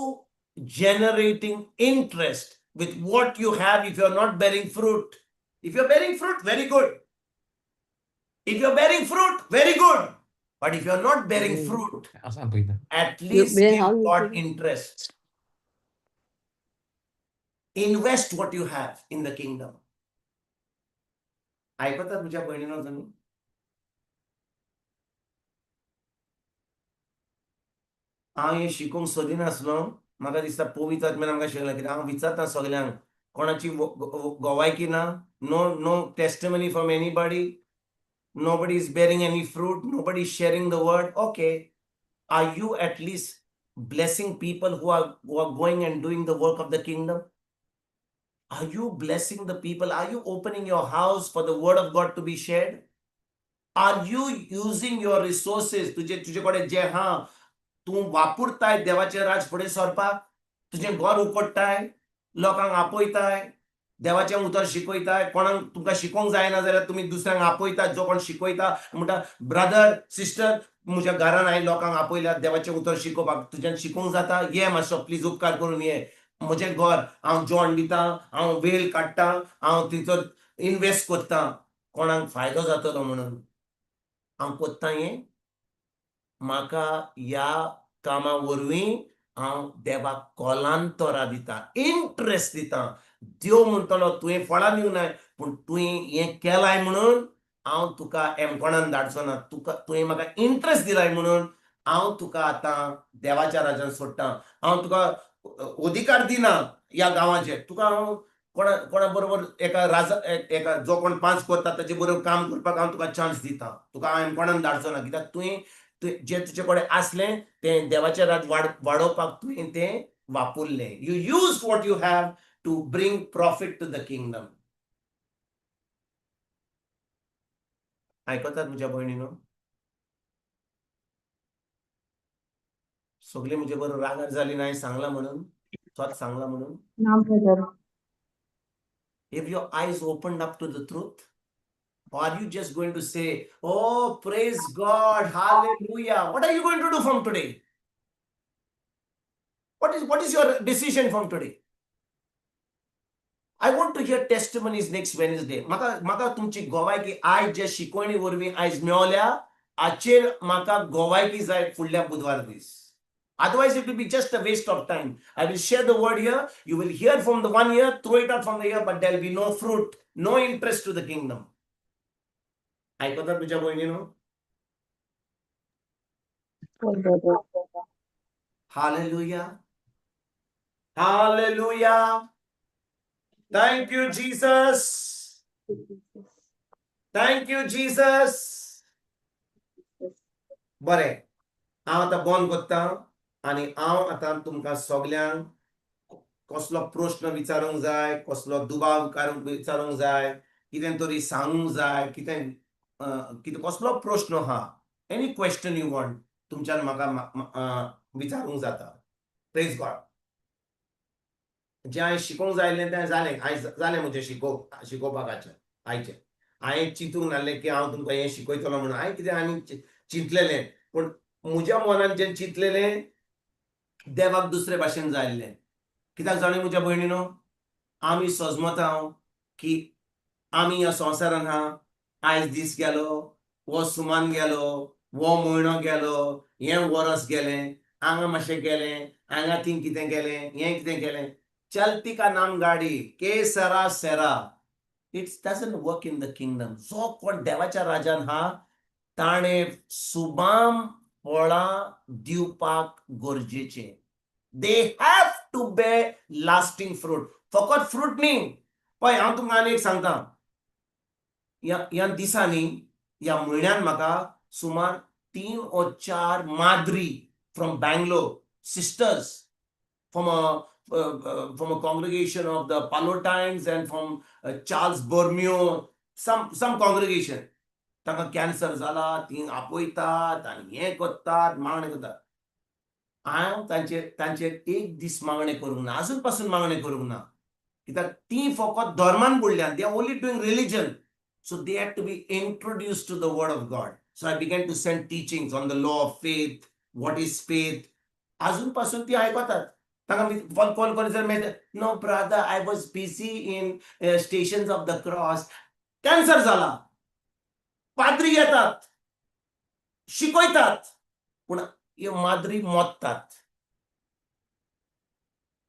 Speaker 2: generating interest with what you have if you are not bearing fruit? If you are bearing fruit, very good. If you are bearing fruit, very good. But if you are not bearing fruit, at least
Speaker 3: bear
Speaker 2: give
Speaker 3: how you
Speaker 2: God
Speaker 3: feel.
Speaker 2: interest. Invest what you have in the kingdom. आयकतात म्हज्या भयणीनो तुमी? हांव हें शिकूंक सोदिनासलो, म्हाका दिसता पवित्र आत्म्यान आमकां शिकयलें. कित्याक हांव विचारता सगल्यांक, कोणाची गोवायकी ना, no no testimony from anybody, nobody is bearing any fruit, nobody is sharing the word. Okay, are you at least blessing people who are going and doing the work of the kingdom? Are you blessing the people? Are you opening your house for the word of God to be shared? Are you using your resources? तुझे तुजे कडेन जे हा तूं वापरताय देवाचें राज फुडें सरपाक, तुजें घर उकडटाय, लोकांक आपयताय, देवाचें उतर शिकयताय. कोणाक तुमकां शिकोवंक जायना जाल्यार तुमी दुसऱ्यांक आपयता, जो कोण शिकयता म्हणटा, ब्रदर सिस्टर, म्हज्या घरान हांवें लोकांक आपयल्यात देवाचें उतर शिकोवपाक, तुज्यान शिकोवंक जाता, ये मातसो प्लीज उपकार करून ये म्हजें घर, हांव जेवण दिता, हांव वेळ काडटा, हांव थंयसर इनवेस्ट करता कोणाक फायदो जातलो म्हणून हांव करता हें. म्हाका ह्या कामा वरवीं हांव देवाक कोलांतरां दिता, इंट्रस्ट दिता. देव म्हणटलो, तुवें फळां दिवनाय, पूण तुवें हें केलाय म्हणून हांव तुका एमकोणान धाडचो ना. तुका तुवें म्हाका इंट्रस्ट दिलाय म्हणून हांव तुका आतां देवाच्या राजान सोडटा. हांव तुका अधिकार दिना ह्या गांवाचेर. तुका हांव कोणा कोणा बरोबर एका राजा एका जो कोण 5 करता ताचे बरोबर काम करपाक हांव तुका चान्स दिता. तुका हांव एमकोणान धाडचो ना, कित्याक तुवें जें तुजे कडेन आसलें तें देवाचें राज वाडोवपाक तुवें तें वापरलें. You use what you have to bring profit to the kingdom. आयकतात म्हज्या भयणीनो? सगळीं म्हजे बरोबर रागार जाली ना हांवें सांगलां म्हणून, स्वत सांगलां म्हणून?
Speaker 5: ना brother.
Speaker 2: Have your eyes opened up to the truth? Or are you just going to say, oh, praise God, hallelujah? What are you going to do from today? What is your decision from today? I want to hear testimonies next Wednesday. म्हाका म्हाका तुमची गोवायकी आयज जे शिकवणी वरवीं आयज मेवल्या हाचेर म्हाका गोवायकी जाय फुडल्या बुधवार दीस. Otherwise, it will be just a waste of time. I will share the word here. You will hear from the one ear, throw it out from the ear, but there will be no fruit, no interest to the kingdom. आयकतात तुझ्या भयणीनो?
Speaker 5: हय brother.
Speaker 2: Hallelujah. Hallelujah. Thank you, Jesus. Thank you, Jesus. बरें, हांव आतां बंद करता आनी हांव आतां तुमकां सगल्यांक कसलो प्रश्न विचारूंक जाय, कसलो दुबाव काडूंक विचारूंक जाय, कितें तरी सांगूंक जाय, कितें कितें कसलो प्रश्न आहा, एनी क्वेश्चन you want, तुमच्यान म्हाका विचारूंक जाता. Praise God. जें हांवें शिकोवंक जाय आसलें तें जालें आयज, जालें म्हजें शिकोवपाचें आयचें. हांवें चिंतूंक नासलें की हांव तुमकां हें शिकयतलो म्हणून. हांवें कितें आनी चिंतलेलें, पूण म्हज्या मनान जें चिंतलेलें देवाक दुसरे भाशेन जाय आसलें. कित्याक जाणा म्हज्या भयणीनो, आमी सजमता की आमी ह्या संवसारान आहा, आयज दीस गेलो, हो सुमान गेलो, हो म्हयनो गेलो, हें वरस गेलें, हांगा मातशें गेलें, हांगा थंय कितें गेलें, हें कितें गेलें. चलती का नाम गाडी, के सरा सेरा. It doesn't work in the kingdom. जो कोण देवाच्या राजान हा ताणें सुबाम फळां दिवपाक गरजेचें. They have to bear lasting fruit. फकत फ्रूट न्ही. पळय, हांव तुमकां आनी एक सांगता, ह्या ह्या दिसांनी, ह्या म्हयन्यान म्हाका सुमार तीन ओ चार माद्री from Bangalore, sisters from a congregation of the Pallottines and from Charles Borromeo, some congregation. तांकां कॅन्सर जाला, ती आपयतात आनी हें करतात, मागणें करतात. हांव तांचेर एक दीस मागणें करूंक ना, आजून पासून मागणें करूंक ना, कित्याक ती फकत धर्मान बुडल्यात. They are only doing religion, so they had to be introduced to the word of God. So I began to send teachings on the law of faith, what is faith. आजून पासून ती आयकतात. तांकां फोन कॉल करीत जाल्यार मेळटा, "No brother, I was busy in Stations of the Cross." Cancer जाला, पाद्री येतात, शिकयतात, पूण ह्यो माद्री मोडटात.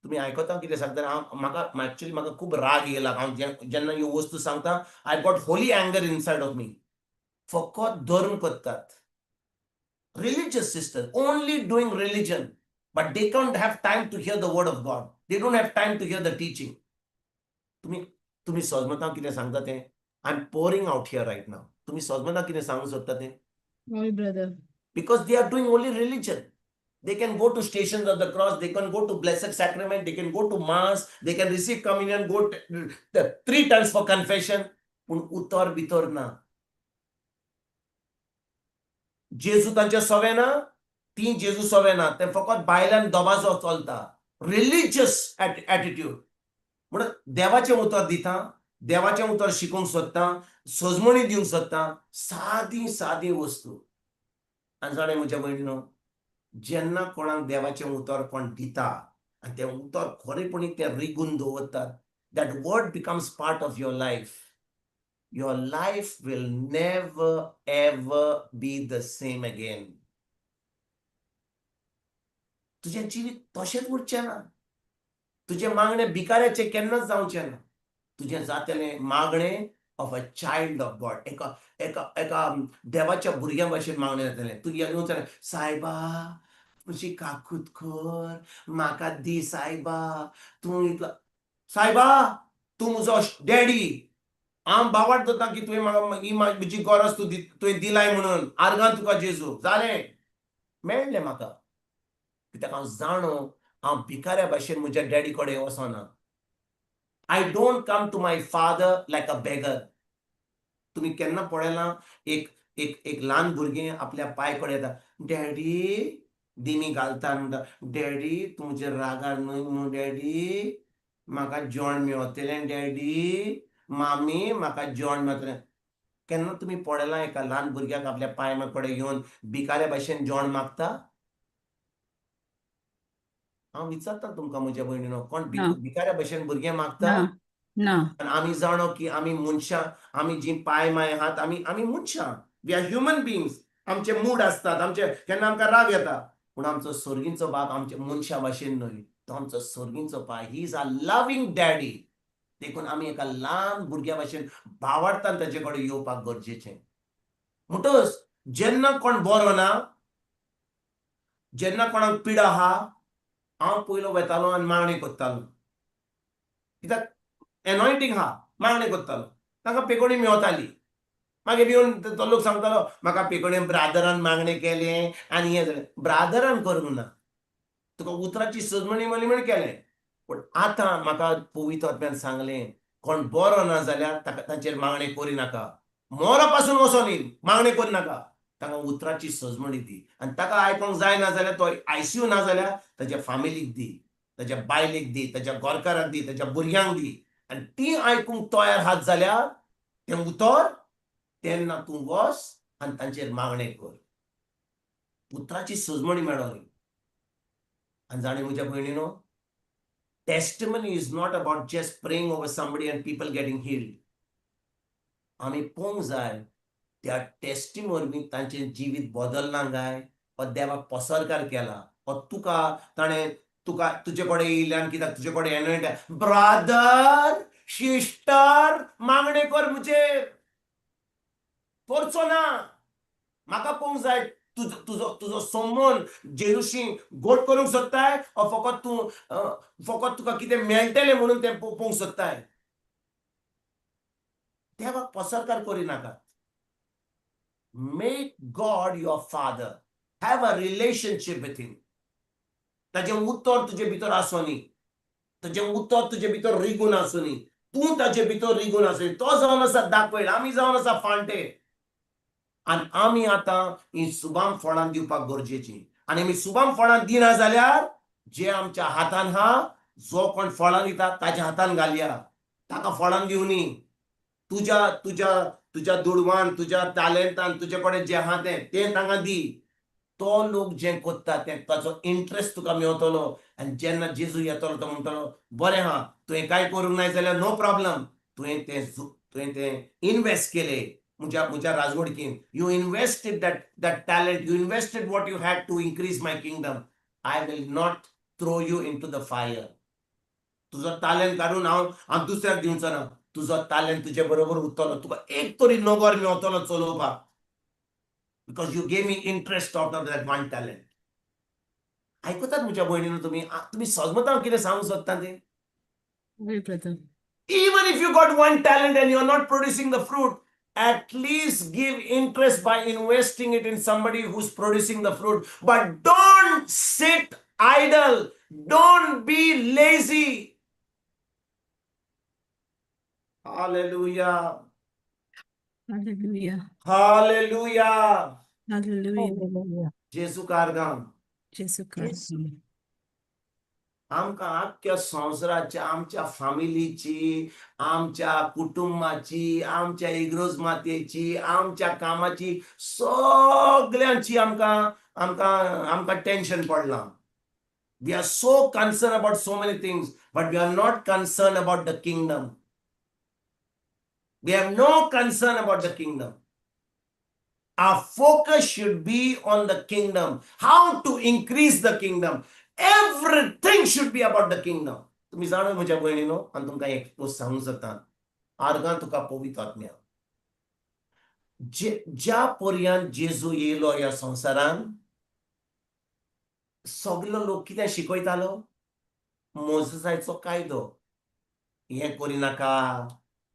Speaker 2: तुमी आयकता कितें सांगता हांव? म्हाका एक्चुअली म्हाका खूब राग येयला. हांव जेन्ना ह्यो वस्तू सांगता, I got holy anger inside of me. फकत धर्म करतात, religious sister, only doing religion, but they can't have time to hear the word of God. They don't have time to hear the teaching. तुम्ही तुम्ही समजता कितें सांगता तें? I am pouring out here right now. तुम्ही समजता कितें सांगूंक सोदता तें?
Speaker 1: हय brother.
Speaker 2: Because they are doing only religion. They can go to Stations of the Cross, they can go to Blessed Sacrament, they can go to Mass, they can receive communion, go three times for confession. पूण उतर भितर ना. जेजू तांचे सवे ना, ती जेजू सवे ना, ते फकत भायल्यान दबाजो चलता, रिलिजियस एटिट्यूड. म्हणून देवाचें उतर दिता, देवाचें उतर शिकोवंक सोदता, सजमणी दिवंक सोदता, सादी सादी वस्तू. आनी जाणें म्हज्या भयणीनो, जेन्ना कोणाक देवाचें उतर कोण दिता आनी तें उतर खरेपणी तें रिगून दवरतात, that word becomes part of your life. Your life will never ever be the same again. तुजें जिवीत तशेंच उरचें ना. तुजें मागणें भिकाऱ्याचें केन्नाच जावचें ना. तुजें जातलें मागणें of a child of God. एका एका एका देवाच्या भुरग्यां भशेन मागणें जातलें. तूं येवन, "सायबा, मातशी काकूत कर, म्हाका दी सायबा, तूं इतलो सायबा, तूं म्हजो डॅडी, हांव बावाट दवरता की तुवें म्हाका ही म्हजी गरज तूं तुवें दिलाय म्हणून. आर्गां तुका जेजू." जालें, मेळ्ळें म्हाका, कित्याक हांव जाणो, हांव भिकाऱ्या भशेन म्हज्या डॅडी कडेन वचना. I don't come to my father like a beggar. तुमी केन्ना पळयलां एक एक एक ल्हान भुरगें आपल्या पाय कडेन येता, डॅडी दिमी घालता आनी म्हणटा, डॅडी तूं म्हजेर रागार न्हय न्हू डॅडी, म्हाका जेवण मेवतलें डॅडी, मामी म्हाका जेवण मेवतलें. केन्ना तुमी पळयलां एका ल्हान भुरग्याक आपल्या पाय कडेन येवन भिकाऱ्या भशेन जेवण मागता? हांव विचारता तुमकां म्हज्या भयणीनो, कोण
Speaker 1: ना.
Speaker 2: भिकाऱ्या भशेन भुरगें मागता?
Speaker 1: ना ना.
Speaker 2: आनी आमी जाणो की आमी मनशां, आमी जीं पाय माय आहात, आमी आमी मनशां, we are human beings. आमचे मूड आसतात, आमचे केन्ना आमकां राग येता, पूण आमचो सर्गींचो बाप आमच्या मनशां भाशेन न्हय, तो आमचो सर्गींचो पाय. He is a loving daddy. देखून आमी एका ल्हान भुरग्या भाशेन भावार्थान ताजे कडेन येवपाक गरजेचें. म्हणटच जेन्ना कोण बरो ना, जेन्ना कोणाक पिडा आहा, हांव पयलो वेतालो आनी मागणी करतालो, कित्याक एनॉयटींग आहा, मागणी करतालो, तांकां पेकोणी मेवताली. मागीर येवन तो लोक सांगतालो म्हाका पेकोणी ब्रादरान मागणें केलें आनी हें जालें. ब्रादरान करूंक ना, तुका उतराची सजमणी म्हणली म्हण केलें. पूण आतां म्हाका पवित्र आत्म्यान सांगलें, कोण बरो ना जाल्यार ताका तांचेर मागणें करिनाका, मोरो पासून वचोन न्ही, मागणें करिनाका, ताका उतराची सजमणी दी. आनी ताका आयकोंक जायना जाल्यार, तो आयसीयू ना जाल्यार ताच्या फामिलीक दी, ताच्या बायलेक दी, ताच्या गोरकाराक दी, ताच्या भुरग्यांक दी. आनी ती आयकूंक तयार आहात जाल्यार तें उतर, तेन्ना तूं वच आनी तांचेर मागणें कर, उतराची सजमणी मेळोली. आनी जाणें म्हज्या भयणीनो, testimony is not about just praying over somebody and people getting healed. आमी पळोवंक जाय त्या टेस्टिमनी वरवीं तांचें जिवीत बदलना काय, वा देवाक पसरकार केला, वा तुका ताणें तुका तुजे कडेन येयल्यान कित्याक तुजे कडेन एनॉयंट, ब्रादर सिस्टर मागणें कर म्हजेर, करचो ना. म्हाका पळोवंक जाय तुजो तुजो तुजो संबंद जेजूशी गोड करूंक सोदताय, वा फकत तूं फकत तुका कितें मेळटलें म्हणून तें पळोवंक सोदताय. देवाक पसरकार करिनाका. Make God your father, have a relationship with him. ताजें उतर तुजे भितर आसोनी, ताजें उतर तुजे भितर रिगून आसुनी, तूं ताजे भितर रिगून आसुनी. तो जावन आसा दाखयल, आमी जावन आसा फांटे. आनी आमी आतां ही सुबाम फळां दिवपाक गरजेची. आनी आमी सुबाम फळां दिना जाल्यार जे आमच्या हातान हा, जो कोण फळां दिता ताच्या हातान घालया, ताका फळां दिवनी. तुज्या तुज्या तुज्या दुडवान, तुज्या टॅलेंटान, तुजे कडेन जें आहा तें तें तांकां दी. तो लोक जें कोत्ता तें ताचो इंट्रस्ट तुका मेवतलो. आनी जेन्ना जेजू येतलो तो म्हणटलो, बरें आहा, तुवें कांय करूंक नाय जाल्यार नो प्रॉब्लम, तुवें तें इनवेस्ट केलें म्हज्या म्हज्या राजवडकीन. You invested that talent, you invested what you had to increase my kingdom. I will not throw you into the fire. तुजो तालेंत काडून हांव हांव दुसऱ्याक दिवचो ना. तुजो तालेंत तुजे बरोबर उरतलो, तुका एक तरी नगर मेवतलो चलोवपाक, because you gave me interest out of that one talent. आयकतात म्हज्या भयणीनो तुमी? तुमी सजमता हांव कितें सांगूंक सोदता तें?
Speaker 1: हय brother.
Speaker 2: Even if you got one talent and you're not producing the fruit, at least give interest by investing it in somebody who's producing the fruit. But don't sit idle. Don't be lazy. Hallelujah.
Speaker 1: Hallelujah.
Speaker 2: Hallelujah.
Speaker 1: Hallelujah.
Speaker 5: Hallelujah.
Speaker 2: जेजू कारगाम.
Speaker 1: जेजू कारगाम.
Speaker 2: आमकां आख्ख्या संवसाराच्या, आमच्या फामिलीची, आमच्या कुटुंबाची, आमच्या इगर्ज मातेची, आमच्या कामाची, सगळ्यांची आमकां आमकां आमकां टेन्शन पडलां. We are so concerned about so many things, but we are not concerned about the kingdom. We have no concern about the kingdom. Our focus should be on the kingdom, how to increase the kingdom. Everything should be about the kingdom. तुम्ही जाणा म्हज्या भयणीनो, आनी तुमकां एक post सांगूंक सोदता. आर्गां तुका पवित्र आत्म्या. जे ज्या पर्यंत जेजू येयलो ह्या संवसारान, सगलो लोक कितें शिकयतालो? मोजसाचो कायदो, हें करिनाका,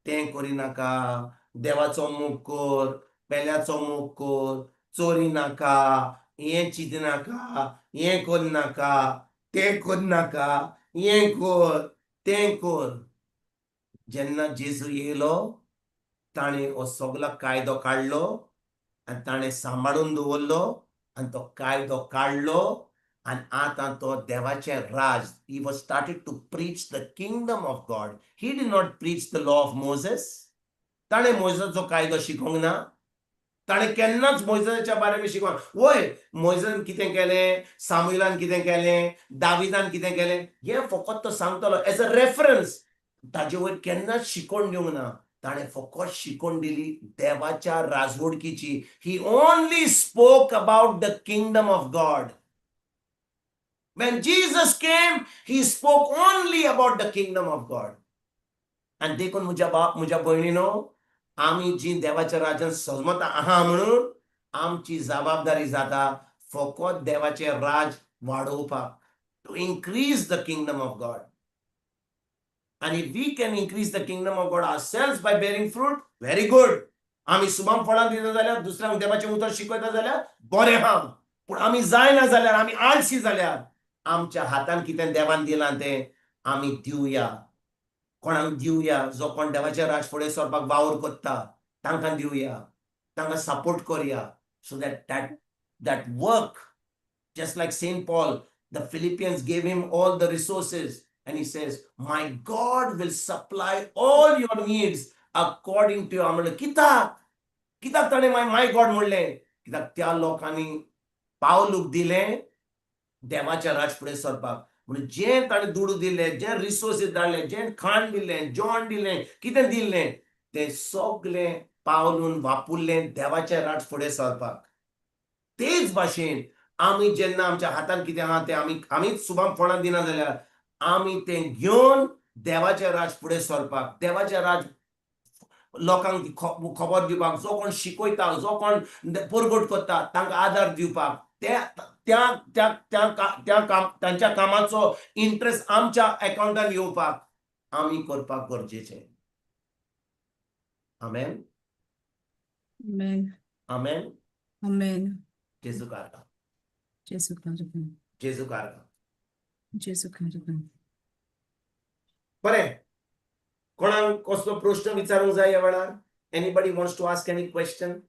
Speaker 2: तें करिनाका, देवाचो मोग कर, पेल्याचो मोग कर, चोरी नाका, हें चिंतनाका, हें करनाका, तें करनाका, हें कर, तें कर. जेन्ना जेजू येयलो, ताणें हो सगलो कायदो काडलो आनी ताणें सांबाळून दवरलो आनी तो कायदो काडलो आनी आतां तो देवाचें राज. He was started to preach the kingdom of God. He did not preach the law of Moses. ताणें मोयजाचो कायदो शिकोवंक ना, ताणें केन्नाच मोयजाच्या बारे शिकोवंक. वय मोयजान कितें केलें, सामुएलान कितें केलें, दाविदान कितें केलें, हें फकत तो सांगतलो एज अ रेफरन्स. ताजे वयर केन्नाच शिकोवन दिवंक ना. ताणें फकत शिकोवन दिली देवाच्या राजवडकीची. He only spoke about the kingdom of God. When Jesus came, he spoke only about the kingdom of God. आनी देखून म्हज्या बाप म्हज्या भयणीनो, आमी जी देवाच्या राज्यान सजमत आहा म्हणून आमची जबाबदारी जाता फकत देवाचें राज वाडोवपाक, to increase the kingdom of God. आनी we can increase the kingdom of God ourselves by bearing fruit. Very good. आमी सुबाम फळां दिता जाल्यार, दुसऱ्यांक देवाचें उतर शिकयता जाल्यार बरें आहा. पूण आमी जायना जाल्यार, आमी आळशी जाल्यार, आमच्या हातान कितें देवान दिलां तें आमी दिवया. कोणाक दिवया? जो कोण देवाचें राज फुडें सरपाक वावर करता तांकां दिवया, तांकां सपोर्ट करया. So that that that work, just like Saint Paul, the Philippians gave him all the resources and he says, my God will supply all your needs according to your. म्हणलें कित्याक? कित्याक ताणें my God म्हणलें? कित्याक त्या लोकांनी पावलूक दिलें देवाच्या राज फुडें सरपाक. म्हणून जें ताणें दुडू दिले, जें रिसोर्सीस धाडले, जें खाण दिलें, जेवण दिलें, कितें दिलें, तें सगलें पावलून वापुरलें देवाचें राज फुडें सरपाक. तेच भाशेन आमी जेन्ना आमच्या हातान कितें आहा तें आमी आमीच सुबाम फळां दिना जाल्यार आमी तें घेवन देवाचें राज फुडें सरपाक, देवाचें राज लोकांक खबर दिवपाक, जो कोण शिकयता, जो कोण परगट करता तांकां आदार दिवपाक, त्या त्या त्या त्या काम तांच्या कामाचो इंट्रस्ट आमच्या अकाउंटान येवपाक आमी करपाक गरजेचें. आमेन.
Speaker 1: आमेन.
Speaker 2: आमेन.
Speaker 1: आमेन.
Speaker 2: जेजू कारका.
Speaker 1: जेजू कारका.
Speaker 2: जेजू कारका.
Speaker 1: जेजू कारका.
Speaker 2: बरें, कोणाक कसलो प्रश्न विचारूंक जाय ह्या वेळार? Anybody wants to ask any question?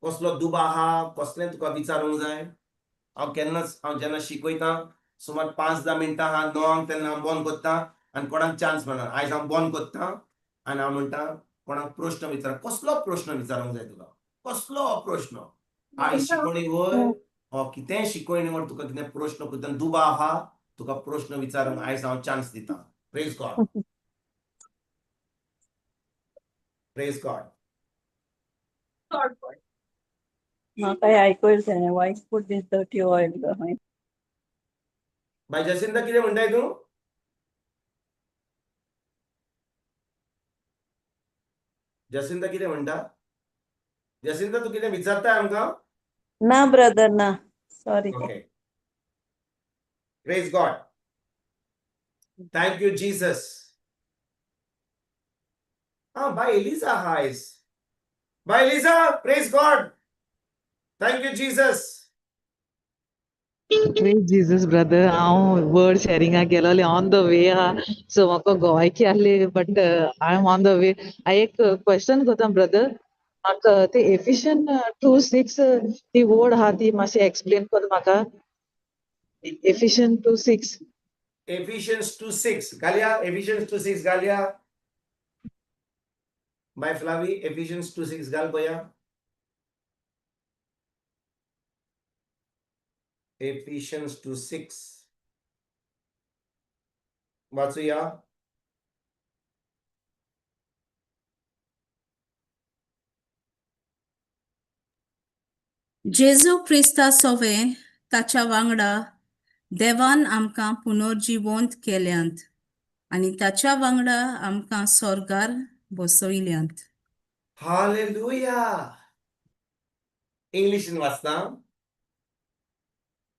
Speaker 2: कसलो दुबा आहा, कसलें तुका विचारूंक जाय? हांव केन्नाच, हांव जेन्ना शिकयता सुमार 5-10 मिनटां आहा, 9 तेन्ना हांव बंद करता आनी कोणाक चान्स मेळना. आयज हांव बंद करता आनी हांव म्हणटा कोणाक प्रश्न विचार, कसलो प्रश्न विचारूंक जाय तुका, कसलो प्रश्न आयज शिकवणी वयर हो कितेंय शिकवणी वयर तुका कितें प्रश्न कितें दुबा आहा तुका प्रश्न विचारूंक आयज हांव चान्स दिता. Praise God. Praise God.
Speaker 4: म्हाका आयकूंक जायना. Why put this dirty oil खंय?
Speaker 2: बाय जसिंता, कितें म्हणटाय तूं? जसिंता कितें म्हणटा? जसिंता, तूं कितें विचारताय आमकां?
Speaker 4: ना ब्रदर, ना, sorry.
Speaker 2: Okay. Praise God. Thank you Jesus. बाय एलिजा आहा आयज. बाय Eliza, praise God. Thank you Jesus.
Speaker 6: Praise Jesus, brother. हांव वर्ड शेरिंगाक गेलोलें, ऑन the वे आहा, सो म्हाका गोवायकी आहली, but I am on the way. हांव एक क्वेश्चन करता ब्रदर. म्हाका ते एफिशियन 2:6 ती वर्ड आहा ती मातशी एक्सप्लेन कर म्हाका. एफिशियन 2:6.
Speaker 2: एफिशियन्स 2:6 घालया. एफिशियन्स 2:6 घालया. बाय फ्लावी, एफिशियन्स 2:6 घाल पया. एफिशियन्स 2:6 वाचूया.
Speaker 1: जेजू क्रिस्ता सोवे ताच्या वांगडा देवान आमकां पुनर्जिवंत केल्यांत आनी ताच्या वांगडा आमकां स्वर्गार बसयल्यांत.
Speaker 2: हालेलुया. इंग्लिशीन वाचता.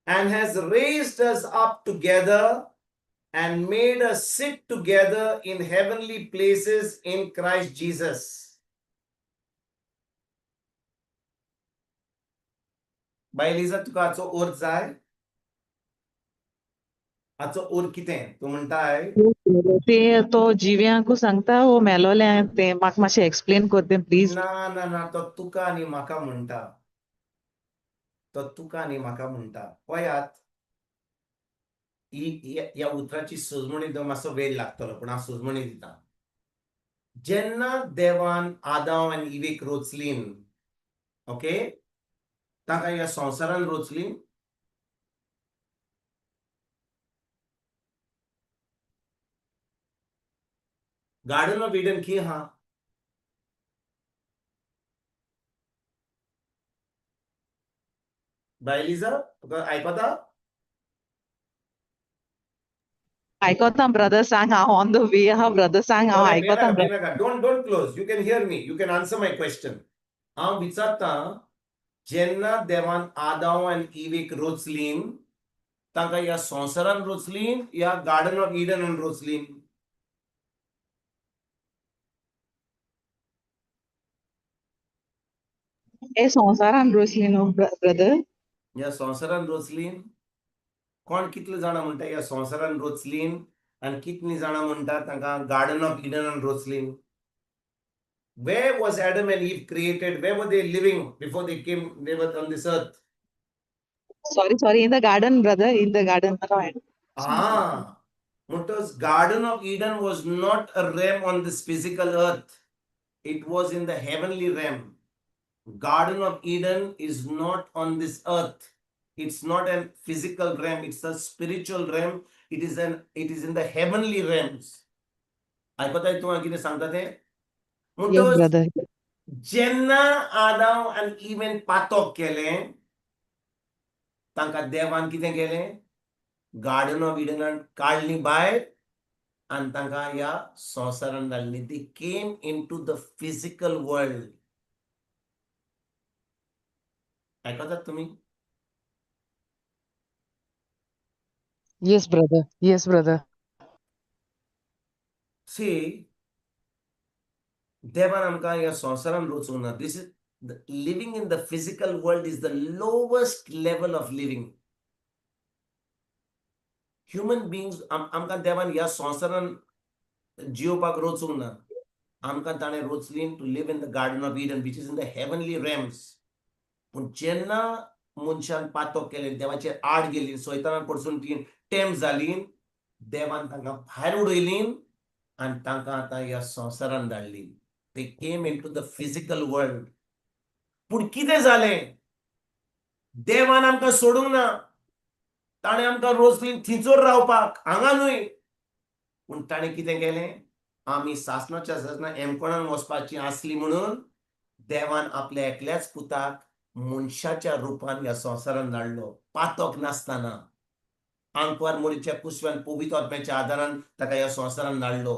Speaker 2: And has raised us up together and made us sit together in heavenly places in Christ Jesus. बाय एलिजा, तुका हाचो अर्थ जाय? हाचो अर्थ कितें तूं म्हणटाय?
Speaker 6: ते तो जिव्यांकू सांगता वो मेलोले ते म्हाका मातशें एक्सप्लेन कर तें प्लीज.
Speaker 2: ना ना ना, तो तुका आनी म्हाका म्हणटा, तो तुका आनी म्हाका म्हणटा. पळयात, ही ह्या उतराची सुजमणी दिवंक मातसो वेळ लागतलो, पूण हांव सुजमणी दिता. जेन्ना देवान आदांव आनी इवेक रोचलीन, ओके, ताका ह्या संवसारान रोचलीन, गार्डन ऑफ इडन खी हा? बाय एलिजा, तुका आयकता?
Speaker 6: आयकता ब्रदर, सांग. हांव ऑन the वे आहा ब्रदर, सांग, हांव
Speaker 2: बरें,
Speaker 6: आयकता.
Speaker 2: भिनाका भिनाका, don't close. You can hear me, you can answer my question. हांव विचारता, जेन्ना देवान आदांव आनी इवेक रोचलीन, तांकां ह्या संवसारान रोचलीन या गार्डन ऑफ इडनान रोचलीन?
Speaker 6: हे संवसारान रोसली न्हू ब्रदर.
Speaker 2: ह्या संवसारान रोचलीन. कोण कितले जाणां म्हणटा ह्या संवसारान रोचलीन आनी कितलीं जाणां म्हणटा तांकां गार्डन ऑफ इडनान रोचलीन? Where was Adam and Eve created? Where were they living before they came, they were on this earth?
Speaker 6: Sorry, sorry, in the garden, brother, in the garden.
Speaker 2: Ah, म्हणटच Garden of Eden was not a realm on this physical earth. It was in the heavenly realm. Garden of Eden is not on this earth. It's not a physical realm. It's a spiritual realm. It is in the heavenly realms. आयकताय तूं हांव कितें सांगता तें?
Speaker 6: Yes
Speaker 2: म्हणटच
Speaker 6: brother.
Speaker 2: जेन्ना आदाव आनी इवेन पातोक केलें, तांकां देवान कितें केलें? गार्डन ऑफ इडनान काडली भायर आनी तांकां ह्या संवसारान घाल्ली. They came into the physical world. आयकतात तुमी?
Speaker 6: Yes brother, yes brother.
Speaker 2: See, देवान आमकां ह्या संवसारान रोचूंक ना. This is living in the physical world is the lowest level of living. Human beings, आमकां देवान ह्या संवसारान जियोवपाक रोचूंक ना. आमकां ताणें रोचलीन to live in the Garden of Eden, which is in the heavenly realms. पूण जेन्ना मनशान पातोक केलें, देवाचेर आड गेली, सैताना कडसून ती टेम्प जाली, देवान तांकां भायर उडयलीं आनी तांकां आतां ह्या संवसारान धाडली. They came into the physical world. पूण कितें जालें? देवान आमकां सोडूंक ना. ताणें आमकां रोजली थिंचोर रावपाक, हांगा न्हय. पूण ताणें कितें केलें? आमी सासणाच्या सासणा एमकोणान वचपाची आसली म्हणून देवान आपल्या एकल्याच पुताक मनशाच्या रुपान ह्या संवसारान धाडलो, पातक नासतना. आंकवार मोरीच्या कुसव्यान पवित्र आत्म्याच्या आदारान ताका ह्या संवसारान धाडलो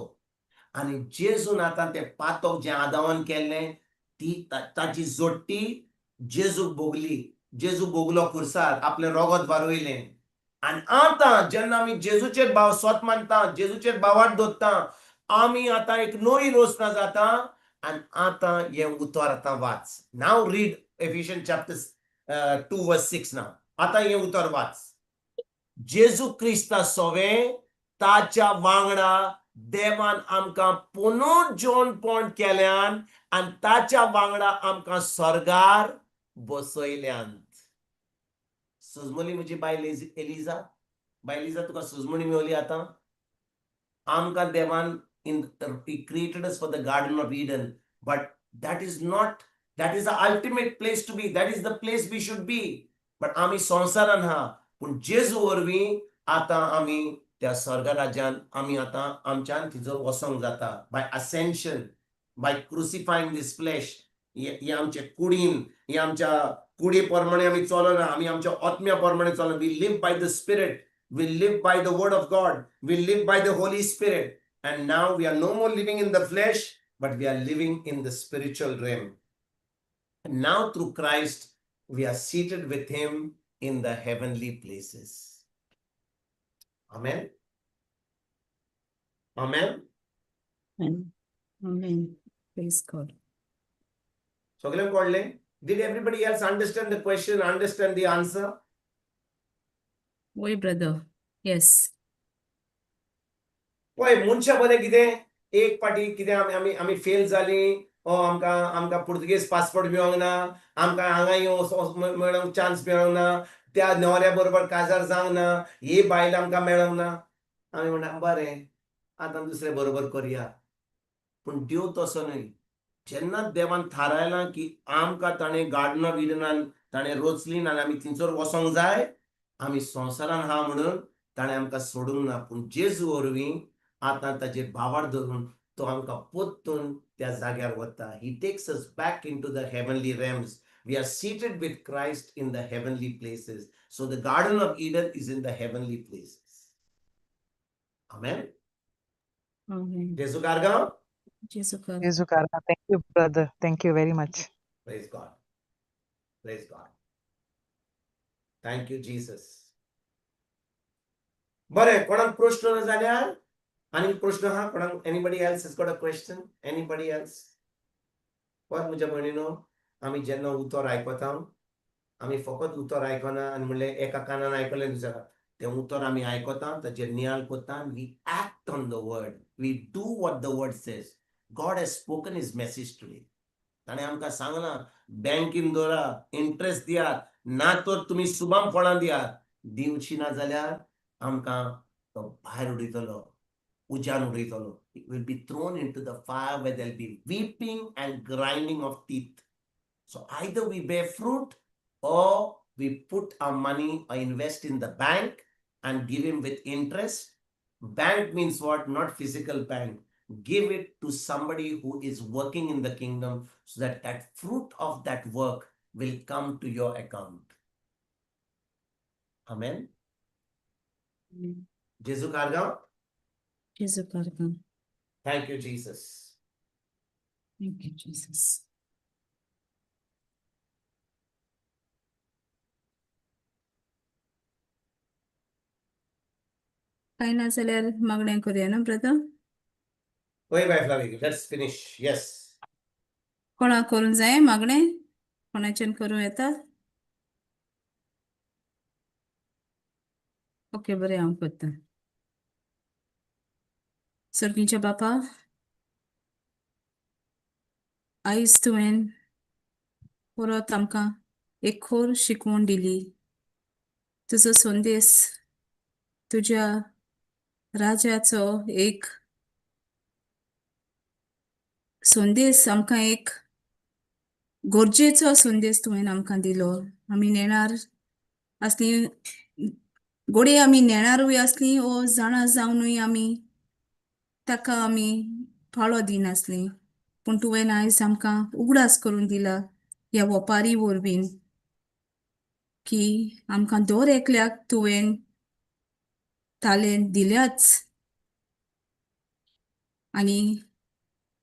Speaker 2: आनी जेजून आतां तें पातक जें आदावान केल्लें ती ताची जोडटी जेजूक भोगली. जेजू भोगलो खुर्सार, आपलें रोगत वारयलें. आनी आतां जेन्ना आमी जेजूचेर भाव स्वत मानता, जेजूचेर भावार्थ दवरता, आमी आतां एक नवी रचना जाता. आनी आतां हें उतर आतां वाच. Now read Ephesian chapter 2 verse 6. Now आतां हें उतर वाच. जेजू क्रिस्ता सोवें ताच्या वांगडा देवान आमकां पुनर्जोनपण केल्यान आनी ताच्या वांगडा आमकां स्वर्गार बसयल्यान. सुजमली म्हजी बायल एलिजा? बायल एलिजा, तुका सुजमणी मेवली आतां? आमकां देवान in he created us for the Garden of Eden, but that is not, that is the ultimate place to be. That is the place we should be, but आमी संवसारान हा. पूण जेजू वरवीं आतां आमी त्या स्वर्ग राज्यान आमी आतां आमच्यान थिंचर वचोंक जाता by ascension, by crucifying this flesh. हे आमचे कुडीन, हे आमच्या कुडी प्रमाणे आमी चलना, आमी आमच्या आत्म्या प्रमाणे चलना. We live by the Spirit, we live by the word of God, we live by the Holy Spirit, and now we are no more living in the flesh, but we are living in the spiritual realm. And now through Christ we are seated with him in the heavenly places. Amen, amen.
Speaker 1: Amen. Praise God.
Speaker 2: सगळ्यांक कळ्ळें? Did everybody else understand the question, understand the answer?
Speaker 1: Oy, brother. Yes.
Speaker 2: पळय मनशां बरें कितें एक पाटी कितें आमी आमी आमी फेल जालीं ओ आमकां आमकां पुर्तुगेज पासपोर्ट मेळोंक ना आमकां हांगा येवंक मेळोंक चान्स मेळोंक ना त्या न्हवऱ्या बरोबर काजार जावंक ना ही बायल आमकां मेळोंक ना आमी म्हणटा बरें आतां दुसरे बरोबर करया पूण देव तसो न्हय जेन्ना देवान थारायलां की आमकां ताणें गार्डन ऑफ इडनान ताणें रोचली ना आमी थंयसर वचोंक जाय आमी संवसारान आहा म्हणून ताणें आमकां सोडूंक ना पूण जेजू वरवीं आतां ताजे भावार धरून तो आमकां परतून त्या जाग्यार वता. He takes us back into the heavenly realms. We are seated with Christ in the heavenly places. So the Garden of Eden is in the heavenly places. Amen.
Speaker 1: Amen.
Speaker 2: जेजू कारगांव.
Speaker 1: जेजू कारगांव.
Speaker 6: जेजू कारगांव. Thank you, brother. Thank you very much.
Speaker 2: Praise God. Praise God. Thank you, Jesus. बरें कोणाक प्रश्न ना जाल्यार आनी प्रश्न आहा कोणाक? Anybody else has got a question? Anybody else? पळय म्हज्या भयणीनो, आमी जेन्ना उतर आयकता आमी फकत उतर आयकना आनी म्हणलें एका कानान आयकलें दुसऱ्या तें उतर आमी आयकता ताचेर नियाळ करता. We act on the word. We do what the word says. God has spoken his message today. ताणें आमकां सांगलां बँकीन दवरा, इंट्रस्ट दियात, ना तर तुमी सुबाम फळां दियात. दिवची ना जाल्यार आमकां तो भायर उडयतलो, उज्यान उडयतलो. It will be thrown into the fire where there'll be weeping and grinding of teeth. So either we bear fruit or we put our money or invest in the bank and give him with interest. Bank means what? Not physical bank. Give it to somebody who is working in the kingdom so that that fruit of that work will come to your account. Amen. जेजू कारगांव.
Speaker 1: जेजू कारगांव.
Speaker 2: Thank you, Jesus.
Speaker 1: Thank you, Jesus. कांय ना जाल्यार मागणें करुया न्हू brother?
Speaker 2: वय बाय Flavi, let's finish. Yes.
Speaker 1: कोणाक करूंक जाय मागणें? कोणाच्यान करूं येता? ओके, बरें, हांव करता. सर्गीच्या बापा, आयज तुवें परत आमकां एक खोर शिकवण दिली. तुजो संदेश, तुज्या राज्याचो एक संदेश, आमकां एक गरजेचो संदेश तुवें आमकां दिलो. आमी नेणार आसली घडये, आमी नेणारूय आसली ओ जाणा जावनूय आमी ताका आमी पाळो दिनासली, पूण तुवें आयज आमकां उगडास करून दिला ह्या वपारी वरवीं की आमकां दर एकल्याक तुवें तालेंत दिल्याच आनी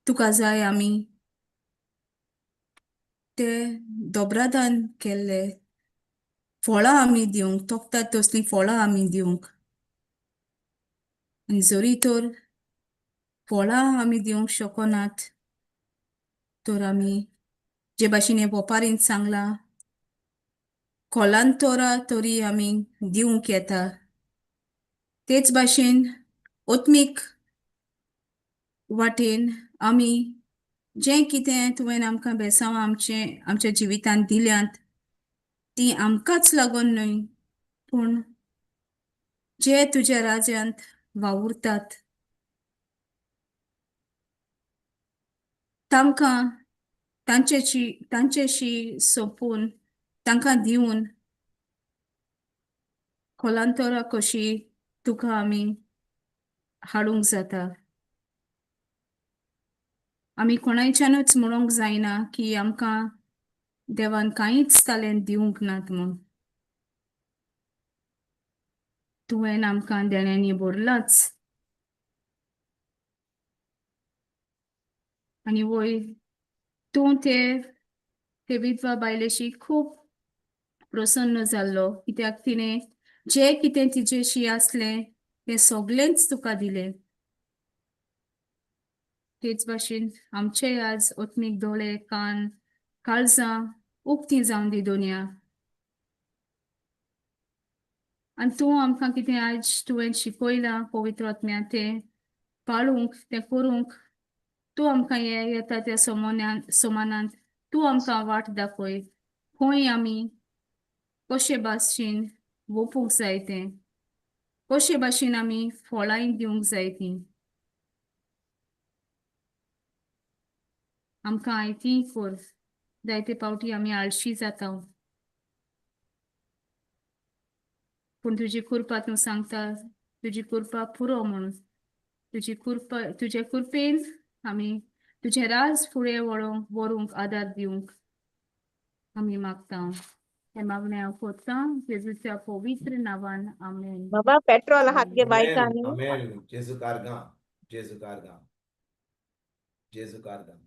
Speaker 1: तुका जाय आमी ते दोबरादान केल्ले फळां आमी दिवंक, तोखतात तसलीं फळां आमी दिवंक. आनी जरी तर फळां आमी दिवंक शकनात तर आमी जे भाशेन हे वपारीन सांगलां, कोलांतोरा तरी आमी दिवंक येता. तेच भाशेन आत्मीक वाटेन आमी जें कितें तुवें आमकां बेसांव आमचें आमच्या जिवितांत दिल्यांत ती आमकांच लागून न्हय, पूण जे तुज्या राज्यांत वावुरतात तांकां तांच्याशी तांच्याशी सोंपून तांकां दिवन कोलांतरा कशी तुका आमी हाडूंक जाता. आमी कोणायच्यानूच म्हणूंक जायना की आमकां देवान कांयच तालेंत दिवंक नात म्हूण. तुवें आमकां देण्यांनी भरलाच आनी वय तूं ते ते विधवा बायलेशी खूब प्रसन्न जाल्लो, कित्याक तिणें जें कितें तिजेशी आसलें तें सगळेंच तुका दिलें. तेच भाशेन आमचे आज आत्मीक दोळे, कान, काळजां उक्तीं जावन दी दोनया आनी तूं आमकां कितें आयज तुवें शिकयलां पवित्र आत्म्या तें पाळूंक तें करूंक तूं आमकां हे येता त्या सोमोन्यान सोमानांत तूं आमकां वाट दाखय खंय आमी कशे भाशेन वोपूंक जाय तें कशे भाशेन आमी फळांय दिवंक जाय तीं आमकां आयतीय कर जायते पावटी आमी आळशी जाता पूण तुजी कृपा तूं सांगता तुजी कृपा पुरो म्हणून तुजी कृपा तुजे कृपेन आमी तुजें राज फुडें व्हरोंक व्हरूंक आदार दिवंक आमी मागता हें मागणें हांव करतां जेजूच्या पवित्र नांवान आमेन.
Speaker 5: बाबा पेट्रोल आहात गे
Speaker 2: आमेन
Speaker 5: बायकांनी.
Speaker 2: आमेन. जेजू कारगां, जेजू कारगां, जेजू कारगां,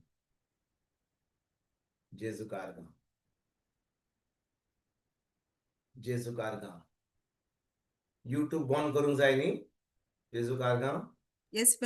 Speaker 2: जेजू कारगां, जेजू कारगां. यूट्यूब बंद करूंक जाय न्ही जेजू कारगां.
Speaker 1: Yes.